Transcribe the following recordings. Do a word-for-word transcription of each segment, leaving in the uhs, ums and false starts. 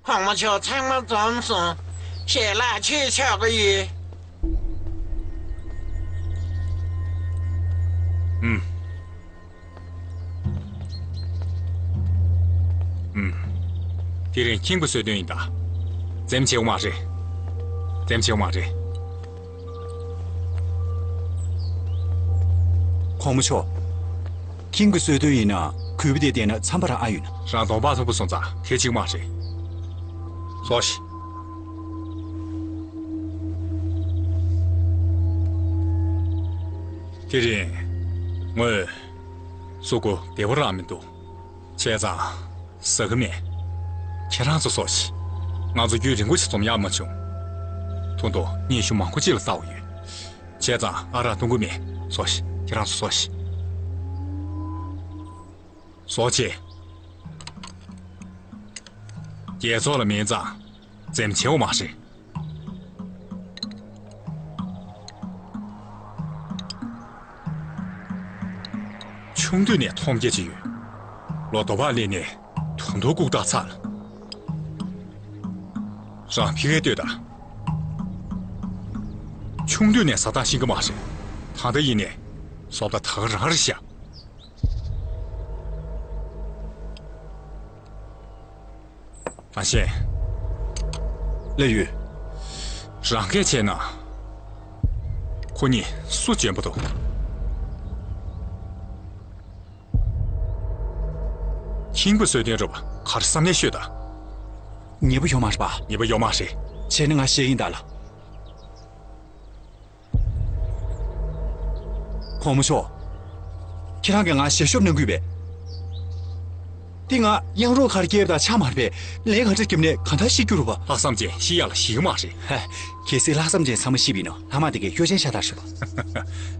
གོང་མ་མཆོག་ཚང་མ་འཛོམས་སོང་། ཞལ་ལག་མཆོད་ཆོག་གི་ཡོད། ཨུམ། ཨུམ། དེ་རིང་ཁྱིམ་གྱི་གསོལ་སྟོན་ཡིན་ད། འཛེམ་བྱེད་དགོས་མ་རེད། འཛེམ་བྱེད་དགོས་མ་རེད། གོང་མ་མཆོག་ཁྱིམ་གྱི་གསོལ་སྟོན་ཡིན་ན་གུས་པ་དེ་བསྟན་ན་འཚམས་པ་རང་ཨ་ཡོད་ན། རང་གདོང་པ་མཐོན་པོ་སོང་ཙང་དེ་གཅིག་མ་རེད། ལོག་ཤིག་དེ་རིང་ངོས་གཟུགས་པོ་བདེ་པོ་རང་མི་འདུག་བྱས་ཙང་ཟ་གི་མེད། ཁྱེད་རང་ཚོ་ལོག་ཤིག་ང་ཚོ་རྒྱུན་རིང་པོ་ཞིག་འཛོམས་ཡག་མ་བྱུང་། ད་དུང་སྙན་ཞུ་མང་པོ་ཅིག་ལ་བལྟ་དགོས་ཡོད། བྱས་ཙང་ཨ་རག་འཐུང་གི་མེད། ལོག་ཤིག་ཁྱེད་རང་ཚོ་ལོག་ཤིག་ལོག་བྱེད། རྒྱལ་ཚོགས་ལ་མིན་ཙང་འཛེམ་བྱེད་དགོས་མ་རེད། ཆུང་དུས་ནས་མཐོང་རྒྱ་ཅིག་ཡོད། ལོ་དོ་ཕག་ལས་ནས་དུང་དུང་ལྐུགས་རྟགས་ཚ་ལ། རང་ཕི་གའི་ལྟོས་དང་། ཆུང་དུས་ནས་ཟ་སྟངས་ཤེས་ཀྱི་མ་རེད། ད་ལྟ་ཡིན་ནས་བཟོ་ལྟ་ད་ག་རང་རེད་ཤག་ཨ་ཤེ། ལགས་ཡོད། རང་སྐད་བྱས་ན། ཁོ་གཉིས་སུ་འཇོན་པོ་འདུག་ཁྱིམ་གྱི་གསོལ་སྟོན་རུ་བ་གར་བསམ་ནས་ཤོད་དང་། ཉེས་པ་ཡོད་མ་རེད་པ། ཉེས་པ་ཡོད་མ་རེད། བྱས་ན་ང་ཤེས་ཡིན་ད་ལ། གོང་མ་མཆོག་ཁྱེད་རང་གིས་ང་ཞལ་ཤོབ་གནང་གི་ཡོད་པས། དེ་ང་གཡང་རོག་ཁར་སྐྱེལ་བ་དང་ཆ་མ་རེད་པས། ལན་ག་འདྲ་བརྒྱབ་ནས་གང་ལྟར་ཤི་རྒྱུ་རེད་པ། ལྷག་བསམ་ཅན་ཤི་ཡག་ལ་ཞིག་གི་མ་རེད། ཧ། གལ་སྲིད་ལྷག་བསམ་ཅན་ཚང་མ་ཤི་བ་ཡིན་ན་ལྷག་མ་དེ་གའི་གཡོ་ཅན་ཤ་སྟག་རེད་པ།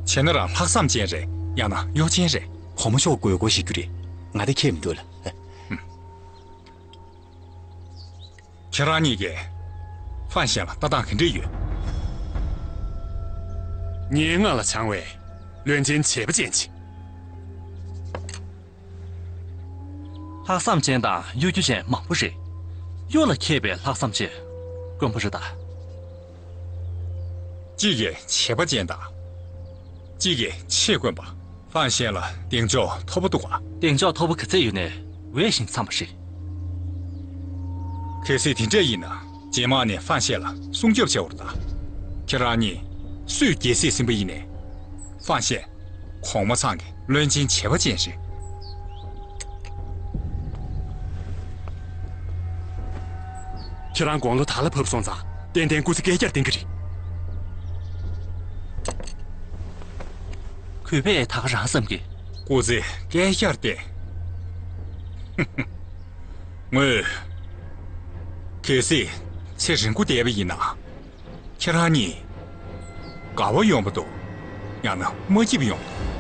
བྱས་ན་རང་ལྷག་བསམ་ཅན་རེད་ཡང་ན་གཡོ་ཅན་རེད། གོང་མ་མཆོག་དགོས་མཁོ་ཤེས་རྒྱུ་རེད། ང་དེ་ཁྱད་མི་འདུག་ལ། ཁྱེད་རང་གཉིས་ཀས་ཧྥན་ཞན་ལ་ལྟ་སྟངས་ག་འདྲ་ཡོད། སྙན་ངག་ལ་བྱང་བའི་བློན་ཆེན་བྱེད་པ་ཅན་ཅིག་ལྷག་བསམ་ཅན་དང་གཡོ་སྒྱུ་ཅན་མང་པོ་རེད། གཡོ་ལ་མཁས་པའི་ལྷག་བསམ་ཅན་དཀོན་པོ་རེད་ད། གཅིག་གིས་བྱེད་པ་ཅན་དང་། གཅིག་གིས་ཆེས་དཀོན་པ། ཧྥན་ཞན་ལ་གདེང་འཇོག་མཐོ་པོ་འདུག་ག་གདེང་འཇོག་མཐོ་པོ་ག་ཚད་ཡོད་ནའི་འོས་ཤིང་འཚམས་པ་རེད། གལ་སྲིད་དེ་འདྲ་ཡིན་ན་རྗེས་མ་ནས་ཧྥན་ཞན་ལ་སྲུང་སྐྱོབ་བྱེད་འོར་ད། ཁྱེད་རང་གཉིས་སུས་རྒྱལ་སྲིད་ཟིན་པ་ཡིན་ནའི། ཧྥན་ཞན། གོང་མ་ཚང་གི་བློན་ཆེན་བྱེད་པ་ཅན་ཞིག་ཁྱེད་རང་དགུང་ལོ་དར་ལ་བབས་སོང་ཙང་ཏན་ཏན་སྐུ་ཚེ་བསྐལ་བརྒྱར་བརྟན་གྱི་རེད། གུས་པས་ད་ག་རང་བསམ་གི། སྐུ་ཚེ་བསྐལ་བརྒྱར་བརྟན། ངོས། གལ་སྲིད་ཚེ་རིང་པོ་བསྡད་པ་ཡིན་ན། ཁྱེད་རང་གཉིས་དགའ་བ་ཡོང་བ་འདུག་ཡང་ན་མ་སྐྱིད་པ་ཡོང་།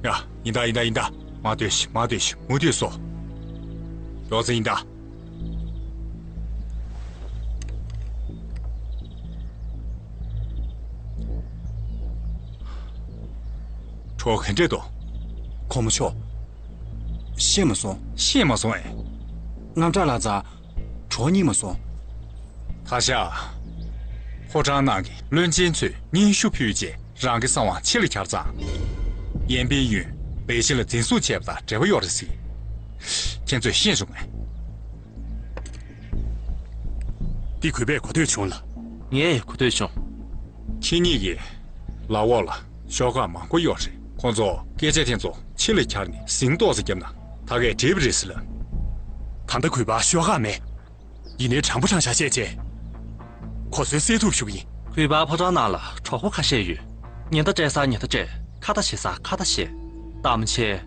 ཡ། ཡིན་ད་ཡིན་ད་ཡིན་ད། མ་སྡོད་ཤིག་མ་སྡོད་ཤིག་མུ་མཐུད་སོང་། མགྱོགས་ཙམ་ཡིན་ད། གྲོགས་ག་འདྲས་འདུག་གོང་མ་མཆོག་ཤེས་མ་སོང་། ཤེས་མ་སོང་ཨེ། རྔམ་དྲག་ལབ་ཙང་གྲོགས་རྙེད་མ་སོང་། ད་ཆ། ཕོ་བྲང་ནང་གི་བློན་ཆེན་ཚོས་སྙན་ཞུ་ཕུལ་རྗེས་རང་གི་གསང་བ་ཕྱི་ལ་གྱར་ཙང་། ཡན་པིན་ཡུན་པེ་ཅིན་ལ་འཛིན་བཟུང་བྱས་པ་དང་འབྲེལ་བ་ཡོད་རེད་ཟེར། ཁྱེད་ཚོས་ཤེས་བྱུང་ངས། འདི་གུས་པས་གོ་ཐོས་བྱུང་ལ། ངས་གོ་ཐོས་བྱུང་། ཁྱེད་གཉིས་ཀྱི་ལག་འོག་ལ་ཤོག་ཁག་མང་པོ་ཡོད་རེད། ཁོང་ཚོ་སྐད་ཆ་དེ་ཚོ་ཕྱི་ལ་གྱར་ནས་ཟིང་ཏོག་ཙམ་བརྒྱབ་ན་ད་གས་འགྲིག་པ་རེད་ཟེར་ལབ། ད་ལྟ་གུས་པར་ཤོག་ཁག་མེད། ཡིན་ནའི་དྲང་པོ་དྲང་བཞག་བཤད་བྱས། གོ་སོན་སེལ་ཐུབ་ཞུ་གི་ཡིན། གུས་པ་ཕོ་བྲང་ནང་ལ་གྲོགས་པོ་ཁ་ཤས་ཡོད། ཉེན་བརྡ་སྤྲད་ས་ཉེན་བརྡ་སྤྲད། ཁ་བརྡ་བྱེད་ས་ཁ་བརྡ་བྱེད། གཏམ་བྱེད།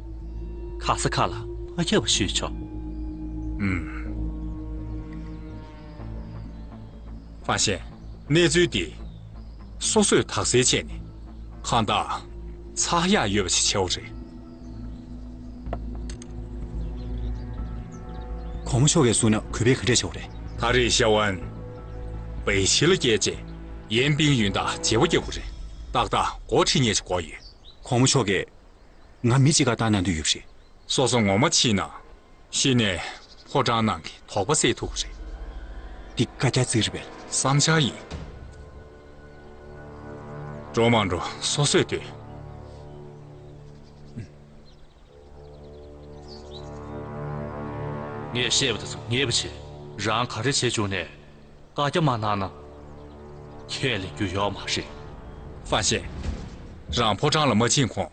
ག་ས་ག་ལ་མ་ཁྱབ་པ་ཞུས་ཆོག་ཧྥང་ཞན། གནས་ཚུལ་འདི་སོ་སོས་དག་སེལ་བྱས་ནས་གང་ལྟར་ཚགས་ཡག་ཡོད་པ་ཞིག་བྱེད་དགོས་རེད། གོང་མ་མཆོག་གིས་གསུངས་ན་གུས་པས་ག་འདྲས་བྱེད་དགོས་རེད། ད་རེས་ཤ་ཝན་པེ་ཅིན་ལ་བསྐྱལ་རྗེས་ཡན་པིང་ཡུན་དང་མཇལ་བ་རྒྱག་དགོས་རེད། ཏག་ཏག་འགོ་ཁྲིད་མཁན་ཞིག་དགོས་ཡོད། གོང་མ་མཆོག་གིས་ང་མི་གཅིག་ག་བཏང་གནང་འདོད་ཡོད་པ་རེད། སོ་སོ་ངོ་མ་ཕྱིན་ན། གཞི་ནས་ཕོ་བྲང་ནང་གི་དོགས་པ་སེལ་ཐུབ་ཀྱི་རེད། འདི་བཀའ་རྒྱ་བརྩི་རེད་པས། བསམ་འཆར་ཡིན། འགྲོ་མ་འགྲོ་སོ་སོས་ལྟོས། ངས་བཤད་པ་དེ་ཚོ་ངེས་པ་བྱེད། རང་ག་རེ་བྱེད་བཅུག་ནས་བཀའ་རྒྱ་མ་གནང་ན། ཁས་ལེན་རྒྱུ་ཡོད་མ་རེད། ཧྥན་ཤན། རང་ཕོ་བྲང་ལ་མ་ཕྱིན་གོང་།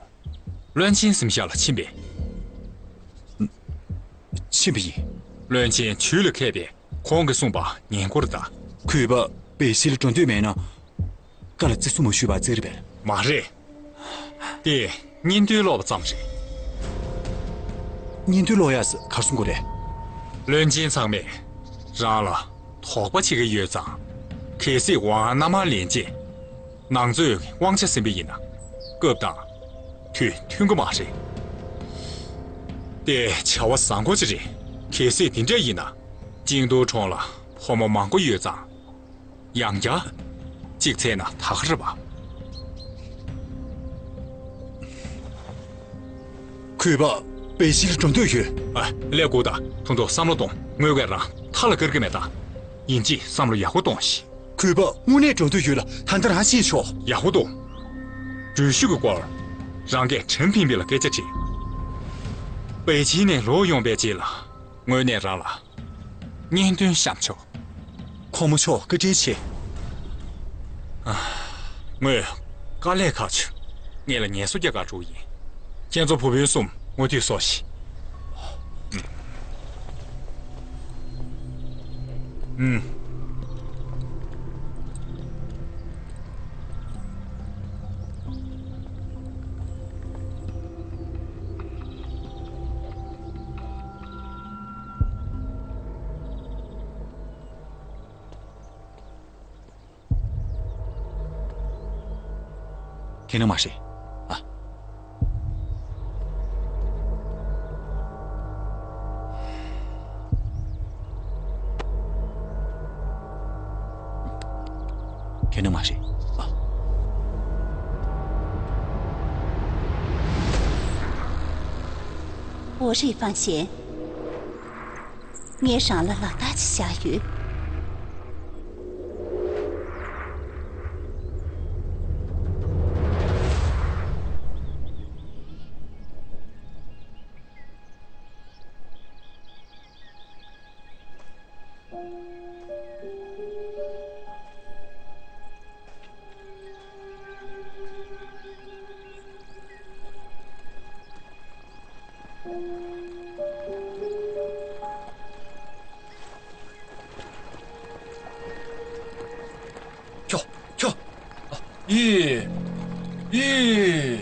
བློན་ཆེན་གཟིམ་ཤག་ལ་ཕྱིན་པས། ཕྱིན་པ་ཡིན། བློན་ཆེན་ཇུས་ལ་མཁས་པས་ཁོང་གིས་གསུངས་པ་ཉན་དགོས་རེད་ད། གུས་པ་པེ་ཅིན་ལ་འགྲོ་འདོད་མེད་ན། བཀའ་ལ་བརྩི་སྲུང་མ་ཞུས་པར་བརྩི་རེད་པས། མ་རེད། དེ་བརྙན་ཐུང་ཀློག་པ་ཙམ་རེད། བརྙན་ཐུང་ཀློག་ཡག་ཟེར་ག་རེ་གསུང་དགོས་རེད། བློན་ཆེན་ཚང་མས་རང་ལ་དོགས་པ་བྱེད་ཀྱི་ཡོད་ཙང་། གལ་སྲིད་ཝང་ཨན་མནའ་མར་ལེན་རྗེས། ནང་རྫོང་གི་དབང་ཆ་ཟིན་པ་ཡིན་ན། སྐབས་དང་དུས་མཐུན་གྱི་མ་རེད། དེ་བྱ་བ་བཟང་པོ་ཅིག་རེད། གལ་སྲིད་དེ་འདྲ་ཡིན་ན། ཅིང་ཏུའུ་གྲོང་ལ་ཕོ་མོ་མང་པོ་ཡོད་ཙང་། ཡང་བསྐྱར་གཅིག་བཙལ་ན་ད་ག་རེད་པ། གུས་པ་པེ་ཅིན་ལ་འགྲོ་འདོད་ཡོད། ཨ། ཀླད་ཀོར་ད། ཐུང་ཐུང་བསམ་བློ་གཏོང་། ངོས་ཀྱིས་རང་མཐའ་ལ་བཀར་གྱི་མེད་ད། ཡིན་གཅིག་བསམ་བློ་ཡག་པོ་གཏོང་ཞིག་གུས་པ་དངོས་གནས་འགྲོ་འདོད་ཡོད་ལ། ད་ལྟ་རང་ཤེས་ཆོག་ཡག་པོ་གཏོང་། འགྲུལ་བཞུད་ཀྱི་སྐོར་རང་གིས་ཁྲེན་ཕིང་པི་ལ་སྐད་ཆ་དྲིས། པེ་ཅིན་ནས་ལོག་ཡོང་པའི་རྗེས་ལ་དངོས་གནས་རང་ལ་བརྙན་ཐུང་བཤམས་ཆོག་གོང་མ་མཆོག་བཀའ་དྲིན་ཆེ། ཨ། ངོས་དཀའ་ལས་ཁག་བྱུང་། ངེད་ལ་ངལ་གསོ་རྒྱག་གར་འགྲོ་གི་ཡིན། ཁྱེད་ཚོ་བུ་སྤུན་གསུམ་མུ་མཐུད་གསོ་ཤིག་ཨུམ། ཁྱེད་ནི་མ་ཤེས། ཨ། ཁྱེད་ནི་མ་ཤེས། ཨ། འོ་རེད། ཧྥན་ཤན། ངས་རང་ལ་ལག་རྟགས་ཅིག་བཞག་ཡོད། ཁྱོ། ཁྱོ། ཨ། ཡི། ཡི།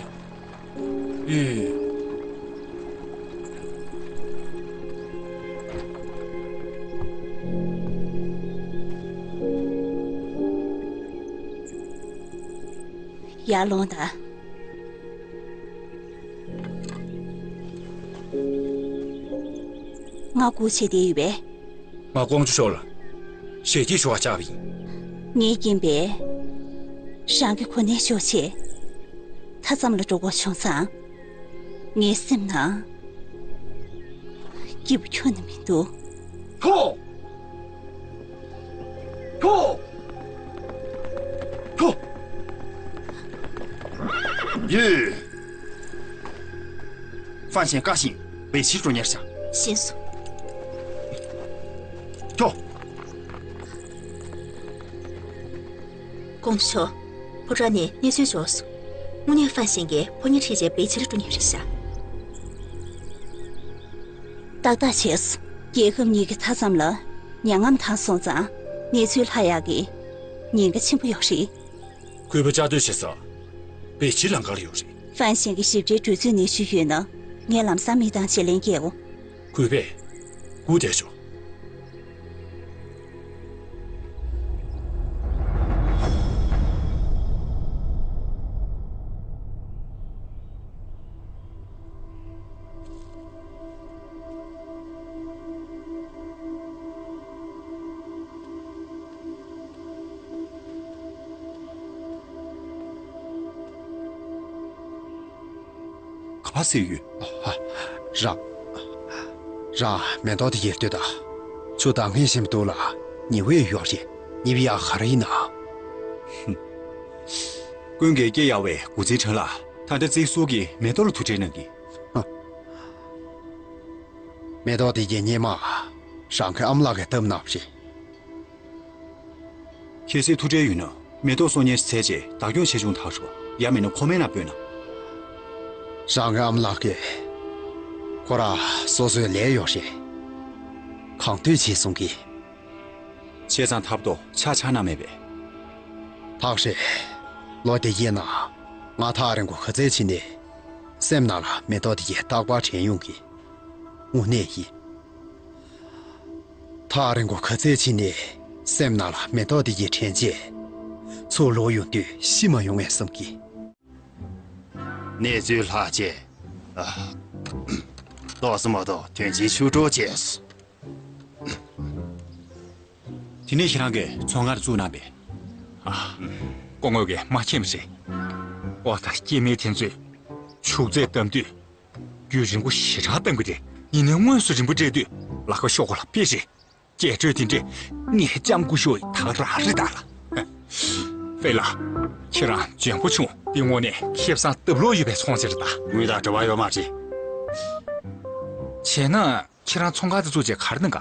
ཡི། ཡར་ལོངས་དང་། ང་སྒུག་བྱས་བསྡད་ཡོད་པས། ང་ཀོང་ཇོ་ཤོག་ལ་ཞལ་གྱིས་ཞུ་བ་བཅར་བ་ཡིན། ངའི་རྐྱེན་པས་རང་གི་གོ་གནས་ཤོར་བྱས། མཐའ་མཚམས་ལ་འགྲོ་དགོས་བྱུང་ཙང་། ངའི་སེམས་ནང་སྐྱིད་པོ་ཁྱོན་ནས་མི་འདུག་ཁོ། ཁོ། ཁོ། ཡེ། ཧྥན་ཤན་བཀའ་བཞིན་པེ་ཅིན་འགྲོ་ཉེར་བཞག་ཤེས་སོང་། ཁྱོ། ཀོང་ཇོ། ཕོ་བྲང་ནས་གནས་ཚུལ་འབྱོར་སོང་། དངོས་གནས་ཧྥན་ཤན་གྱིས་ཕོ་ཉ་ཁྲིད་བྱས་པེ་ཅིན་ལ་འགྲོ་ཉེར་བཞག་ཏག་ཏག་བྱས་སོང་། རྒྱལ་ཁབ་གཉིས་ཀྱི་མཐའ་མཚམས་ལ་ཉ་རྔམ་བཏང་སོང་ཙང་། གནས་ཚུལ་ལྷག་ཡག་གི་ཉེན་ཁ་ཆེན་པོ་ཡོད་རེད། གུས་པ་བཅའ་སྡོད་བྱེད་ས་པེ་ཅིན་ལམ་ཁར་ཡོད་རེད། ཧྥན་ཤན་གྱི་ཞིབ་ཕྲའི་གྲོས་ཚོད་ནུས་ཤུགས་ཡོད་ན། ངས་ལམ་སང་མི་དང་བརྗེ་ལེན་རྒྱག་འོ། གུས་པས་སྒུག་བསྡད་ཤོག་བ་ཟེར་ཡོད། ཧ། རང་། རང་མེ་ཏོག་དེ་ཡི་ལྟོས་དང་། ཆུ་དང་ངན་ཞིམ་འདུག་ལ། ཉི་འོད་ཡོད་རེད། ཉི་བི་ཡག་ག་རེ་ཡིན་ན། ཧུམ། ཀུན་གྱིས་སྐྱེ་ཡག་པའི་གུ་ཙི་ཁྲ་ལ། ད་ལྟ་ཙིག་སུ་གི་མེ་ཏོག་ལ་ཐུག་འཕྲད་གནང་གི། ཧ། མེ་ཏོག་དེ་ཡི་སྙེ་མ། རང་གི་ཨ་མ་ལགས་ཀྱིས་བཏབ་གནང་བ་རེད། གལ་སྲིད་ཐུག་འཕྲད་ཡོད་ན་མེ་ཏོག་གསོག་ཉར་བྱས་རྗེས་བདག་སྐྱོང་བྱས་བྱུང་ཐག་རོ། ཡང་མིན་ན་ཁོ་མའི་ནང་སྤོས་ན། རང་གི་ཨ་མ་ལགས་ཀྱིས། ཁོ་རང་སོ་སོའི་ལས་ཡོད་རེད། གང་འདོད་བྱེད་གསུང་གི། བྱས་ཙང་ཐབས་ཏོ་ཆ་ཆ་ན་མེད་པས། ཐག་རེད། ལོ་དེ་ཡིན་ན་ང་ཐག་རིང་པོ་ག་ཚད་ཕྱིན་ནས་སེམས་ནང་ལ་མེ་ཏོག་དེ་ཡི་རྟག་པར་དྲན་ཡོང་གི། དངོས་གནས་ཡིན། ཐག་རིང་པོ་ག་ཚད་ཕྱིན་ནས་སེམས་ནང་ལ་མེ་ཏོག་དེ་ཡི་དྲན་རྗེས། ཚུར་ལོག་ཡོང་དུས་ཤི་མ་ཡོང་ངས་བསམ་གི། གནས་ཚུལ་ལྷག་བཅས། ཨ། ཏོག་ཙམ་མ་གཏོགས་དོན་ཆེན་ཤོར་འགྲོ་བྱས། དེ་ནས་ཁྱེད་རང་གིས་ཚོང་ཁང་བཙུགས་གནང་པས། ཨ། སྐུ་ངོ་གིས་མ་མཁྱེན་པ་རེད། ཨོ་ད་སྐྱེ་དམན་དེ་ཚོས་ཕྱུགས་རྫས་བཏབ་དུས། རྒྱུན་རིང་པོ་ཞེ་དྲག་བཏབ་གི་རེད། ཡིན་ནའི་དངོས་སུ་རིན་པོ་སྤྲད་དུས་ལག་པ་ཤོག་གུ་ལ་ཕེབས་རེད། རྒྱས་སྤྲོས་དེ་འདྲས་ངས་ལྕམ་སྐུ་ཞབས་ཐག་རང་རེད་ད་ལ། ཧེ། ཧྥེ་ལགས། ཁྱེད་རང་འཇོན་པོ་བྱུང་། འདི་དངོས་གནས་ཁེ་བཟང་ལྟབ་ལོག་ཡོད་པའི་ཚོང་ཟེར་ད། དངུལ་དང་འབྲེལ་བ་ཡོད་མ་རེད། བྱས་ན་ཁྱེད་རང་ཚོང་ཁང་དེ་བཙུགས་རྗེས་ག་རེ་གནང་ག།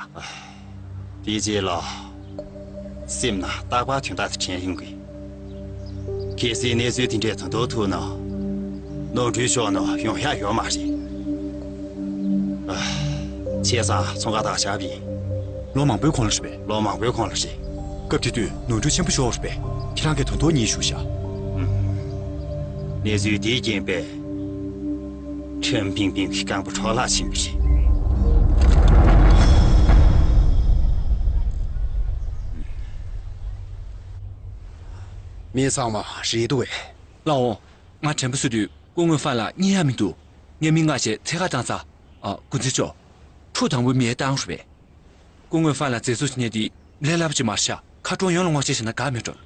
དེའི་རྗེས་ལ། སེམས་ནང་རྟག་པར་དོན་དག་དེ་དྲན་ཡོང་གི། གལ་སྲིད་གནས་ཚུལ་དེ་འདྲས་དོན་དུ་ཐུག་ན། ནོར་འཁྲུལ་ཤོར་ན་ཡོང་ཡག་ཡོད་མ་རེད། ཨ། བྱས་ཙང་ཚོང་ཁང་བདག་བཞག་པ་ཡིན། ལོ་མང་པོའི་གོང་ལ་རེད་པས། ལོ་མང་པོའི་གོང་ལ་རེད། སྐབས་དེ་དུས་ནོར་འཁྲུལ་ཆེན་པོ་ཤོར་བ་རེད་པས། ཁྱེད་རང་གིས་དོན་དུ་ཉིད་ཞུ་ཤག། ཨུམ། གནས་ཚུལ་དེའི་རྐྱེན་པས། ཁྲེན་པིང་པིང་གི་རྐང་པ་འཕྲོ་བརླག་ཕྱིན་པ་རེད། མི་ཚང་མ་རེད་འདུག་གས། ལགས་འོང་། ང་དྲན་པ་གསོ་དུས་སྐུ་ངོ་ཧྥན་ལགས་རྙེད་ཡག་མི་འདུག། ངས་མི་མངགས་བྱས་འཚོལ་ག་བཏང་ཚར། ཨ། འགོ་འཛིན་མཆོག། ཁྲུ་དང་པོ་མེ་བཏང་རུ་བས། སྐུ་ངོ་ཧྥན་ལགས་མཛད་གཙོ་བྱེད་མཁན་དེ་ལས་སླ་པོ་ཅིག་མ་རེད་ཤག། ཁ་གྲོང་ཡོངས་ལ་ངོ་ཤེས་བྱས་ན་དགའ་མེད་འགྲོ།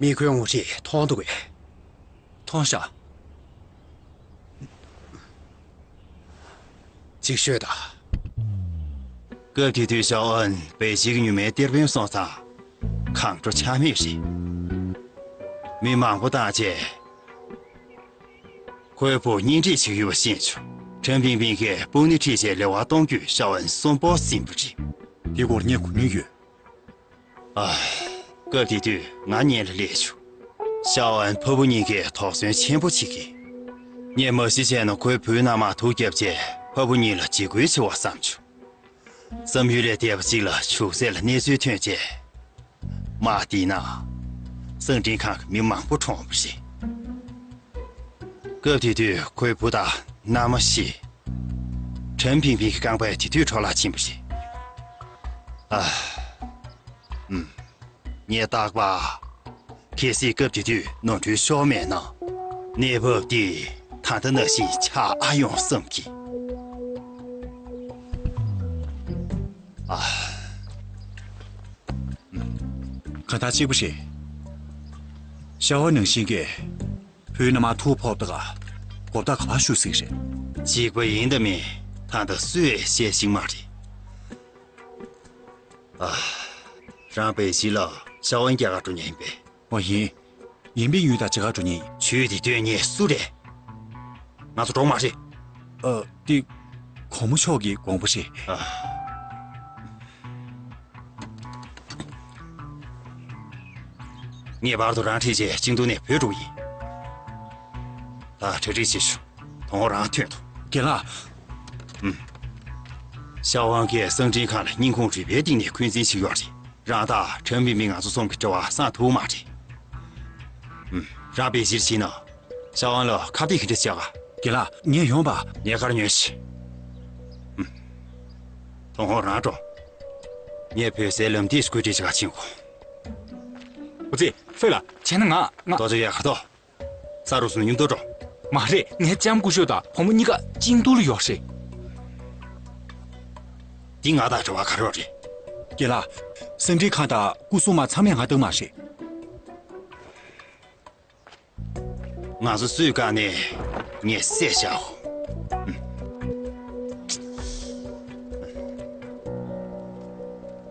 མི་ཁོའི་ངོ་ཤེས་མཐོང་འདུག་གས། མཐོང་ཤག། ཅིག་ཤོད་དང་། སྐབས་དེ་དུས་ཞའོ་ཨན་པེ་ཅིང་གི་མྱུལ་མའི་གཏེར་དཔོན་སོང་ཙང་། གང་འགྲོ་ཆ་མེད་རེད། མི་མང་པོ་བཏང་རྗེས། ཁོའི་བུ་གཉེན་སྒྲིག་བྱེད་ཀྱི་ཡོད་པ་ཤེས་བྱུང་། ཁྲེན་པིང་པིང་གིས་དཔུང་སྣེ་ཁྲིད་བྱས་ལེ་དབར་གཏོང་རྒྱུའི་ཞའོ་ཨན་གསོན་པོ་ཟིན་པ་རེད། དེ་སྐོར་ངས་གོ་མྱོང་ཡོད། ཨ། སྐབས་དེ་དུས་ང་མཉམ་ལ་སླེབས་བྱུང་། ཞའོ་ཨན་ཕ་བུ་གཉིས་ཀས་དོགས་ཟོན་ཆེན་པོ་བྱེད་ཀྱིས། ངས་མ་གཞི་བྱས་ན་ཁོའི་བུའི་མནའ་མར་དུག་བརྒྱབ་རྗེས་ཕ་བུ་གཉིས་ལ་འཇིགས་སྐུལ་བྱེད་པ་བསམ་བྱུང་། བསམ་ཡུལ་ལས་འདས་པ་གཅིག་ལ་ཕྱུགས་ཟས་ལ་གནས་ཚུལ་ཐོན་རྗེས། མ་བསྡད་ན། གསང་འཕྲིན་ཁང་གི་མི་མང་པོ་གྲོངས་པ་རེད། སྐབས་དེ་དུས་ཁོའི་བུ་དང་མནའ་མ་ཤི། ཁྲེན་པིང་པིང་གི་རྐང་པ་དེ་དུས་འཕྲོ་བརླག་ཕྱིན་པ་རེད། ཨ། ཨུམ། ངས་རྟག་པར། གལ་སྲིད་སྐབས་དེ་དུས་ནོར་འཁྲུལ་ཤོར་མེད་ན། གནས་བབ་འདི་ད་ལྟ་ནང་བཞིན་ཆགས་ཨ་ཡོང་བསམ་གྱིས། ཨ། གང་ལྟར་གཅིག་པུ་རེད། ཤ་བ་ནང་བཞིན་གྱི་བུའི་མནའ་མར་དུག་ཕོག་ད་ག་གོ་བརྡ་ག་པར་ཞུ་སྲིད་རེད། གཅིག་པ་ཡིན་དང་མིན་ད་ལྟ་སུས་བཤད་ཤེས་མ་རེད། ཨ། རང་པེ་ཅིང་ལ་ཤ་བ་རྒྱག་ག་འགྲོ་མཁན་ཡིན་པས། ཨོ་ཡིན། ཡིན་པའི་ཡུལ་དང་ཇི་ག་འགྲོ་མཁན་ཡིན། ཆོས་དེ་སྟོན་མཁན་སུ་རེད། ང་ཚོ་གྲོགས་མ་རེད། ཨ། དེ། གོང་མ་མཆོག་གི་དགོངས་པ་རེད། ཨ། ངེས་པར་དུ་རང་ཁྲིད་བྱས་ཅིང་ཏུའུ་ནས་བྲོས་འགྲོ་གི་ཡིན། ད་གྲ་སྒྲིག་བྱེད་ཤོག། དོན་ཧོང་རང་ཐོན་ཐུབ། རྒན་ལགས། ཨུམ། ཤ་བ་གིས་གསང་འཕྲིན་ཁང་ལ་སྙིང་ཁུང་རུས་པའི་གཏིང་ནས་འཁོན་འཛིན་བྱེད་ཀྱི་ཡོད་རེད། རང་དང་ཁྲེན་པིང་པིང་ང་ཚོ་གསུམ་གྱི་འབྲེལ་བ་སངས་ཐུབ་མ་རེད། ཨུམ། རང་པེ་ཅིང་ཕྱིན་ན། ཤ་བ་ལ་ཁ་གཏད་ག་འདྲ་བྱ་ག། རྒན་ལགས། ངས་ཡོང་པ། ངས་ཁར་ཉོན་ཞིག། ཨུམ། དོན་ཧོང་རང་འགྲོ། ངས་བོད་སའི་ལམ་ཐིག་བཀོད་སྒྲིག་བྱེད་ག་ཕྱིན་གོ། འོ་ཙི། ཧྥེ་ལགས། བྱས་ན་ང་ང་། ཏོ་ཅོ་ཡ་གར་ཏོ། ས་རུ་སུ་མཉམ་དུ་འགྲོ། མ་རེད། ངའི་ལྕམ་སྐུ་ཞབས་དང་བུ་མོ་གཉིས་ཀ་ཅིང་ཏུའུ་ལ་ཡོད་རེད། འདི་ང་དང་འབྲེལ་བ་ག་རེ་ཡོད་རེད། རྒན་ལགས། གསང་འཕྲིན་ཁང་དང་སྐུ་སྲུང་མ་ཚང་མས་ང་བཏང་མ་རེད། ང་ཚོ་སུས་བཀག་ནས་ ངས་བསད་བཞག་གོ།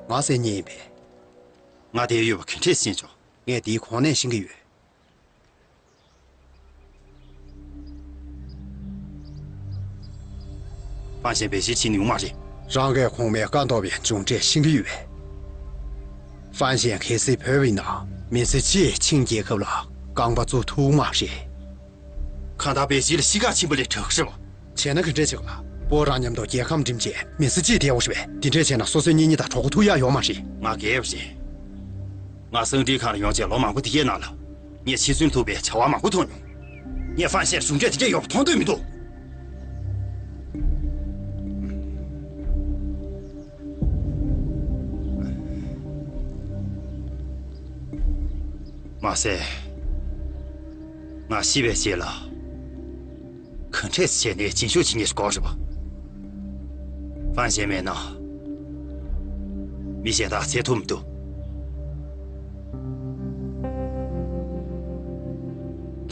ང་བསད་མཁན་ཡིན་པས། ང་དེར་ཡོད་པ་ག་འདྲས་ཤེས་ཆོག། ངས་དེའི་གོང་ནས་ཤེས་ཀྱི་ཡོད། ཧྥན་ཞན་བེ་ཞིར་ཕྱིན་ཡོད་མ་རེད། རང་གིས་གོང་མའི་བཀའ་འདོགས་པའི་མཇུག་འབྲས་ཤེས་ཀྱི་ཡོད་པས། ཧྥན་ཞན་གལ་སྲིད་བོད་པ་ཡིན་ན་མི་ཚེ་གཅིག་ཆིང་རྒྱལ་ཁབ་ལ་རྐང་པ་བཙུགས་ཐུབ་མ་རེད། གང་ལྟར་བེ་ཞིག་ལ་གཤིས་ཀ་ཆེན་པོ་ལས་དྲག་ཤི་བ། བྱས་ན་ག་འདྲས་བྱེད་ག། བོད་རང་མཉམ་དུ་རྒྱལ་ཁམས་འགྲིམ་བྱས་མི་ཚེ་གཅིག་བསྡད་དགོས་ཤི་བས། དེ་འདྲས་བྱས་ན་སོ་སོའི་གཉེན་ཉེ་དང་གྲོགས་པོ་ཐུག་ཡག་ཡོད་མ་རེད། ང་རྒས་པ་རེད། ང་གསང་འཕྲིན་ཁང་ལ་ཡོང་བྱས་ལོ་མང་པོ་དེ་གའི་ནང་ལ། ངས་ཤི་གསོན་ཐུབ་པའི་བྱ་བ་མང་པོ་མཐོང་མྱོང་། ངས་ཧྥན་ཞན་གཞུང་འབྲེལ་དེ་འདྲས་ཡོད་པ་མཐོང་འདོད་མི་འདུག། མ་ཟད། ང་ཤི་བའི་རྗེས་ལ། ག་འདྲས་བྱས་ནས་རྗེས་ཕྱོགས་ཇི་སྙེད་དགོས་རེད་པ། ཧྥན་ཞན་མེད་ན། མི་གཞན་དག་འཚོ་ཐུབ་མི་འདུག།